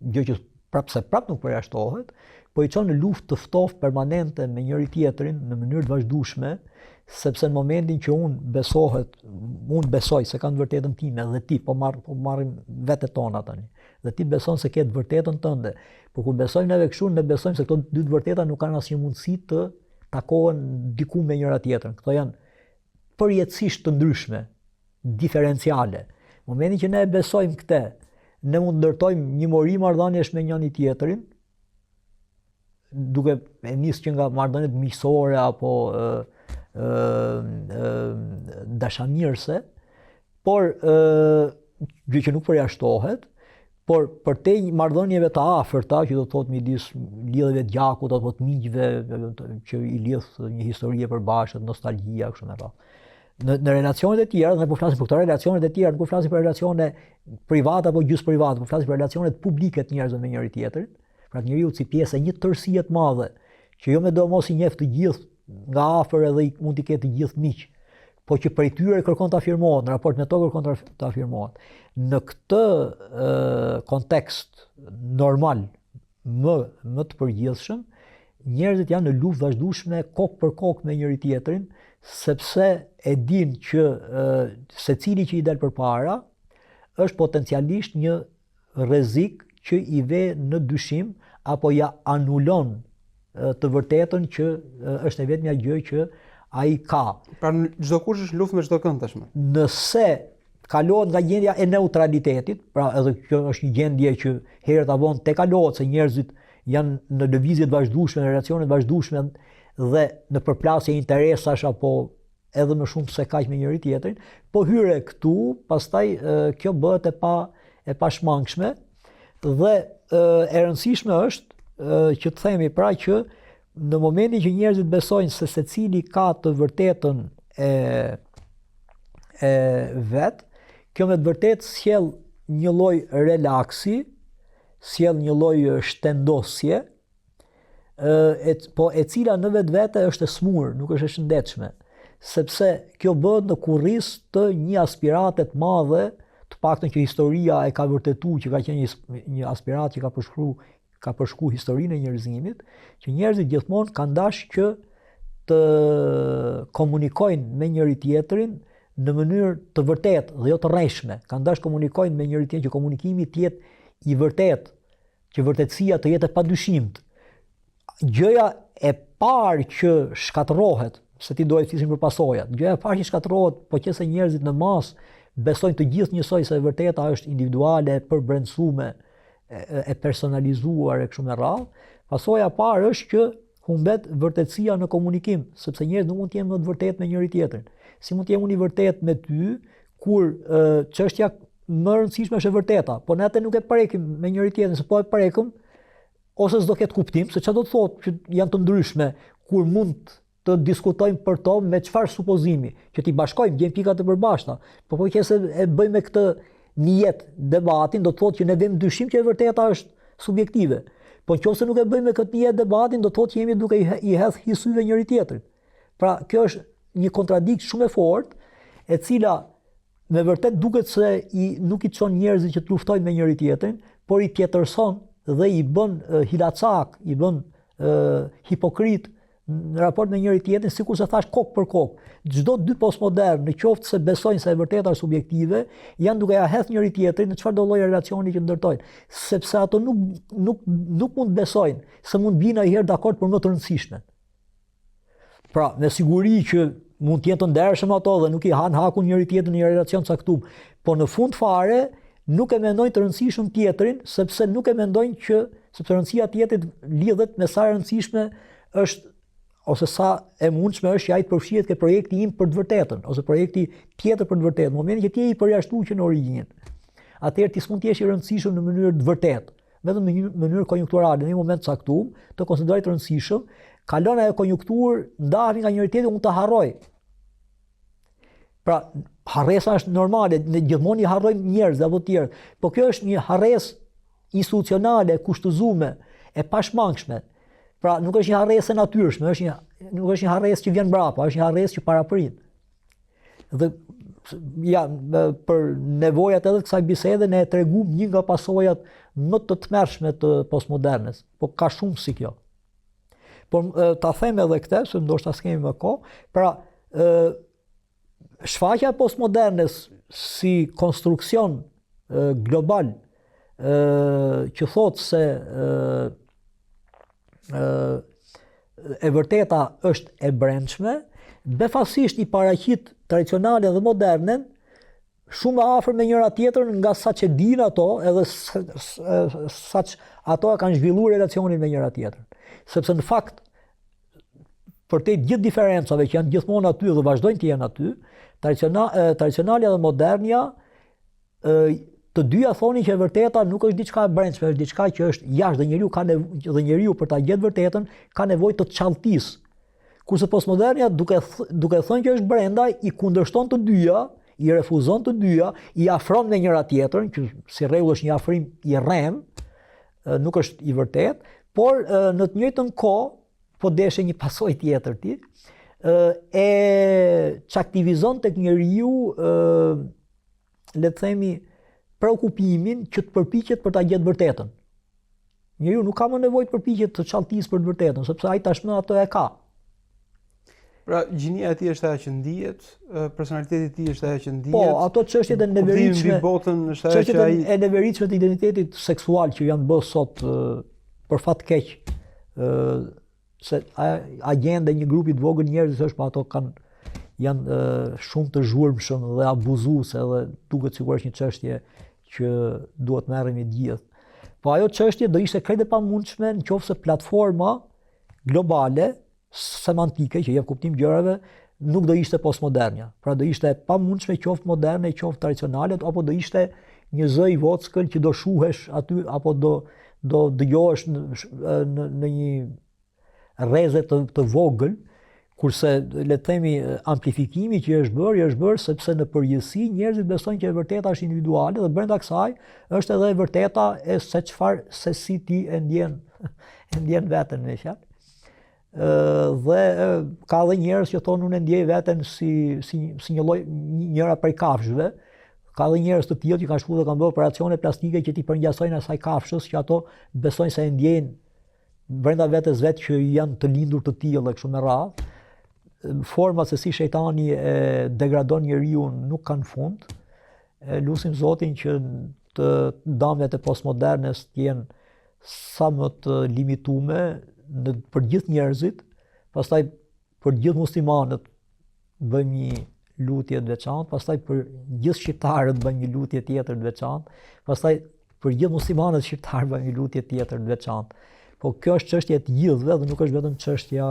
gjë që prapë se prapë nuk përjashtohet, po i çon në luftë të ftohtë permanente me njëri tjetrin në mënyrë të vazhdueshme, sepse në momentin që unë besohet, unë besoj se kam të vërtetën time dhe ti po marr po marrim vetet tona tani. Dhe ti beson se ke të vërtetën tënde. Po kur besojmë neve kështu, ne besojmë se këto dy të vërteta nuk kanë asnjë mundësi të takohen diku me njëra tjetrën. Këto janë përjetësisht të ndryshme, diferenciale. Në momentin që ne e besojmë këtë, ne mund të ndërtojmë një mori marrëdhëniesh me njëri tjetrin, duke e nis që nga marrëdhëniet miqësore apo ë ë ë dashamirëse, por ë gjë që nuk përjashtohet, Por përtej marrëdhënieve të afërta, që do të thotë midis lidhjeve të gjakut apo të miqve që i lidh një histori e përbashkët, nostalgjia kështu me radhë. Në në relacionet e tjera, ne po flasim për këto relacionet e tjera, nuk po flasim për relacione private apo gjysmë private, po flasim për relacionet publike të njerëzve me njëri tjetrin. Pra njeriu si pjesë e një tërësie të madhe, që jo me domos i njeh të gjithë nga afër edhe i mund t'i ketë të gjithë miq, po që prej tyre kërkon të afirmohet, në raport me to kërkon të afirmohet. Në këtë e, kontekst normal, më, më të përgjithshëm, njerëzit janë në luftë vazhdueshme kokë për kokë me njëri tjetrin, sepse e dinë që e, secili që i del përpara është potencialisht një rrezik që i ve në dyshim apo ia anulon të vërtetën që është e vetmja gjë që ai ka. Pra çdokush është në luftë me çdo kënd tashmë. Nëse kalohet nga gjendja e neutralitetit, pra edhe kjo është një gjendje që herët a vonë tejkalohet se njerëzit janë në lëvizje të vazhdueshme, në relacione të vazhdueshme dhe në përplasje interesash apo edhe më shumë se kaq me njëri tjetrin, po hyre këtu, pastaj kjo bëhet e pa e pashmangshme dhe e rëndësishme është që të themi pra që në momentin që njerëzit besojnë se secili ka të vërtetën e e vet, kjo me të vërtetë sjell një lloj relaksi, sjell një lloj shtendosje, e, po e cila në vetvete është e smur, nuk është e shëndetshme, sepse kjo bëhet në kurriz të një aspirate të madhe, të paktën që historia e ka vërtetu që ka qenë një, një aspiratë që ka përshkru ka përshku historinë e njerëzimit, që njerëzit gjithmonë kanë dashur që të komunikojnë me njëri tjetrin në mënyrë të vërtetë dhe jo të rrejshme. Kanë dashur të komunikojnë me njëri tjetrin që komunikimi të jetë i vërtetë, që vërtetësia të jetë e padyshimtë. Gjëja e parë që shkatërrohet, se ti doje të flisnim për pasojat, gjëja e parë që shkatërrohet, po qe se njerëzit në masë besojnë të gjithë njësoj se e vërteta është individuale, e përbrendësume, e, e personalizuar e kështu me radhë, pasoja e parë është që humbet vërtetësia në komunikim, sepse njerëzit nuk mund të jenë më të vërtetë me njëri tjetrin. Si mund të jem unë i vërtetë me ty kur çështja më e rëndësishme është e vërteta, po ne atë nuk e prekim me njëri tjetrin, se po e prekëm ose s'do ketë kuptim, se çfarë do të thotë që janë të ndryshme kur mund të diskutojmë për to me çfarë supozimi, që t'i bashkojmë, gjejmë pika të përbashkëta. Po po qe se e bëjmë me këtë nijet debatin, do të thotë që ne vëmë dyshim që e vërteta është subjektive. Po nëse nuk e bëjmë me këtë nijet debatin, do të thotë që jemi duke i hedh hi syve njëri tjetrit. Pra, kjo është një kontradiktë shumë e fortë, e cila me vërtet duket se i nuk i çon njerëzit që të luftojnë me njëri tjetrin, por i tjetërson dhe i bën hilacak, i bën hipokrit në raport me njëri tjetrin, sikurse thash kokë për kokë. Çdo dy postmodern, në qoftë se besojnë se e vërteta është subjektive, janë duke ia hedh njëri tjetrit në çfarëdo lloj relacioni që ndërtojnë, sepse ato nuk nuk nuk mund të besojnë se mund të binë ndonjëherë dakord për më të rëndësishmen. Pra, me siguri që mund të jenë të ndershëm ato dhe nuk i hanë hakun njëri tjetrit në një relacion të caktuar, po në fund fare nuk e mendojnë të rëndësishëm tjetrin, sepse nuk e mendojnë që sepse rëndësia e tjetrit lidhet me sa e rëndësishme është ose sa e mundshme është që ai të përfshihet ke projekti im për të vërtetën ose projekti tjetër për të vërtetën. Në momentin që ti je i përjashtuar që në origjinë, atëherë ti s'mund të jesh i rëndësishëm në mënyrë të vërtetë vetëm në një mënyrë konjunkturale, në një moment të caktuar, të konsideroj të rëndësishëm, kalon ajo konjunkturë, ndahemi nga njëri tjetri, unë të harroj. Pra, harresa është normale, ne gjithmonë i harrojmë njerëz apo të tjerë, po kjo është një harresë institucionale, e kushtëzume, e pashmangshme. Pra, nuk është një harresë e natyrshme, është një nuk është një harresë që vjen mbrapa, është një harresë që paraprin. Dhe ja për nevojat edhe të kësaj bisede ne e treguam një nga pasojat më të tmerrshme të postmodernes, po ka shumë si kjo. Por ta them edhe këtë, se ndoshta s'kemi më kohë, pra ë shfaqja e postmodernes si konstruksion global ë që thotë se ë ë e vërteta është e brendshme, befasisht i paraqit tradicionalen dhe modernen shumë më afër me njëra tjetrën nga sa që dinë ato edhe sa që ato e kanë zhvilluar relacionin me njëra tjetrën. Sepse në fakt përtej gjithë diferencave që janë gjithmonë aty dhe vazhdojnë të jenë aty, tradicionalja dhe modernja ë të dyja thonin që e vërteta nuk është diçka e brendshme, është diçka që është jashtë dhe njeriu ka nevojë dhe njeriu për ta gjetë vërtetën ka nevojë të çalltisë. Kurse postmodernia duke duke thënë që është brenda i kundërshton të dyja, i refuzon të dyja, i afron me njëra tjetrën, që si rregull është një afrim i rremë, nuk është i vërtetë, por në të njëjtën kohë po deshe një pasojë tjetër ti, e çaktivizon tek njeriu le të themi preokupimin që të përpiqet për ta gjetë vërtetën. Njeriu nuk ka më nevojë të përpiqet të çalltisë për të vërtetën, sepse ai tashmë atë e ka. Pra, gjinia e tij është ajo që ndihet, personaliteti i tij është ajo që ndihet. Po, ato çështjet e neveritshme, mbi botën është ajo që ai e neveritshme të identitetit seksual që janë bërë sot për fat keq, ë se agjenda e një grupi të vogël njerëzish është, po ato kanë janë shumë të zhurmshëm dhe abuzues edhe duket sikur është një çështje që duhet merremi të gjithë. Po ajo çështje do ishte krejt e pamundshme në qoftë se platforma globale semantike që jep kuptim gjërave nuk do ishte postmodernja. Pra do ishte e pamundshme qoftë moderne, qoftë tradicionale, apo do ishte një zë i vockël që do shuhesh aty apo do do dëgjohesh në, në, në një rreze të, të vogël, kurse le të themi amplifikimi që është bërë, është bërë sepse në përgjithësi njerëzit besojnë që e vërteta është individuale dhe brenda kësaj është edhe e vërteta e se çfarë se si ti e ndjen e ndjen veten me fjalë. Ë dhe ka edhe njerëz që thonë unë e ndjej veten si si si një lloj njëra prej kafshëve. Ka edhe njerëz të tillë që kanë shkuar dhe kanë bërë operacione plastike që t'i përngjasojnë asaj kafshës që ato besojnë se e ndjejnë brenda vetes vet që janë të lindur të tillë e kështu me radhë. Format se si shejtani e degradon njeriun nuk kanë fund. E lusim Zotin që të damet e postmodernes të jenë sa më të limitume në për gjithë njerëzit, pastaj për gjithë muslimanët bëjmë një lutje të veçantë, pastaj për gjithë shqiptarët bëjmë një lutje tjetër të veçantë, pastaj për gjithë muslimanët shqiptarë bëjmë një lutje tjetër të veçantë. Po kjo është çështje e të gjithëve dhe nuk është vetëm çështja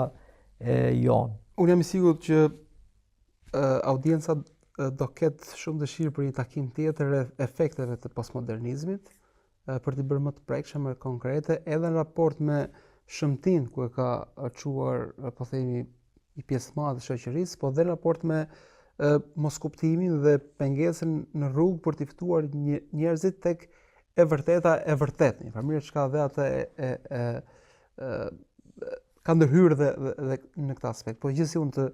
e jonë. Unë jam i sigurt që uh, audienca do ketë shumë dëshirë për një takim tjetër rreth efekteve të postmodernizmit, për t'i bërë më të prekshme, më konkrete, edhe në raport me shëmtinë ku e ka çuar, po themi, një pjesë të madhe të shoqërisë, po dhe në raport me moskuptimin dhe pengesën në rrugë për t'i ftuar një, njerëzit tek e vërteta e vërtetë. Një farë mënyre çka dhe atë e, e, e, e ka ndërhyrë dhe, dhe, dhe në këtë aspekt. Po gjithsesi unë të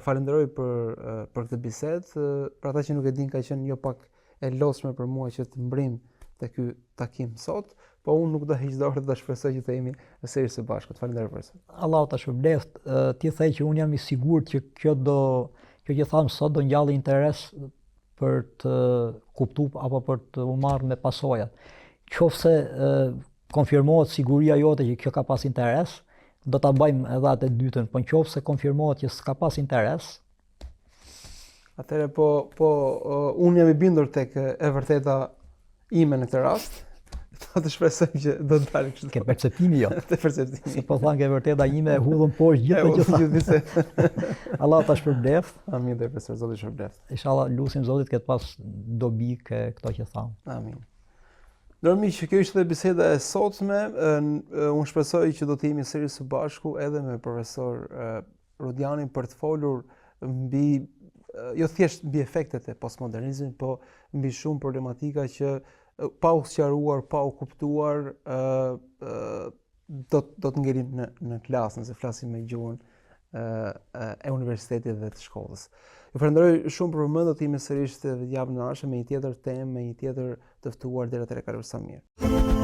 falenderoj për për këtë bisedë, për ata që nuk e dinë ka qenë jo pak e lodhshme për mua që të mbërrijmë te ky takim sot, po unë nuk do heq dorë dhe shpresoj që të jemi sërish së bashku. Të falenderoj për sot. Allahu ta shpërbleft. Ti the që unë jam i sigurt që kjo do kjo që thamë sot do ngjallë interes për të kuptuar apo për të u marrë me pasojat. Qofse konfirmohet siguria jote që kjo ka pas interes, do ta bëjmë edhe atë të dytën, po në qoftë se konfirmohet që s'ka pas interes, Atëherë po po uh, unë jam i bindur tek e vërteta ime në këtë rast. Do të shpresoj që do të dalë kështu. Ke perceptimi jo. Te perceptimi. Se po thanë ke e vërteta ime e hudhëm poshtë gjithë të gjitha. Gjithë bisedën. Allah ta shpërbleft. Amin dhe profesor Zoti shpërbleft. Inshallah lusim Zotit të ketë pas dobi ke këto që thamë. Amin. Ndër miq, kjo ishte dhe biseda e sotme. Unë shpresoj që do të jemi sërish së bashku edhe me profesor Rodianin për të folur mbi jo thjesht mbi efektet e postmodernizmit, po mbi shumë problematika që pa u sqaruar, pa u kuptuar, ë ë do do të ngelim në në klasë nëse flasim me gjuhën ë e universitetit dhe të shkollës. Ju falenderoj shumë për vëmendjen, do të jemi sërish javën e ardhshme me një tjetër temë, me një tjetër të ftuar deri atëherë kalofshi sa mirë.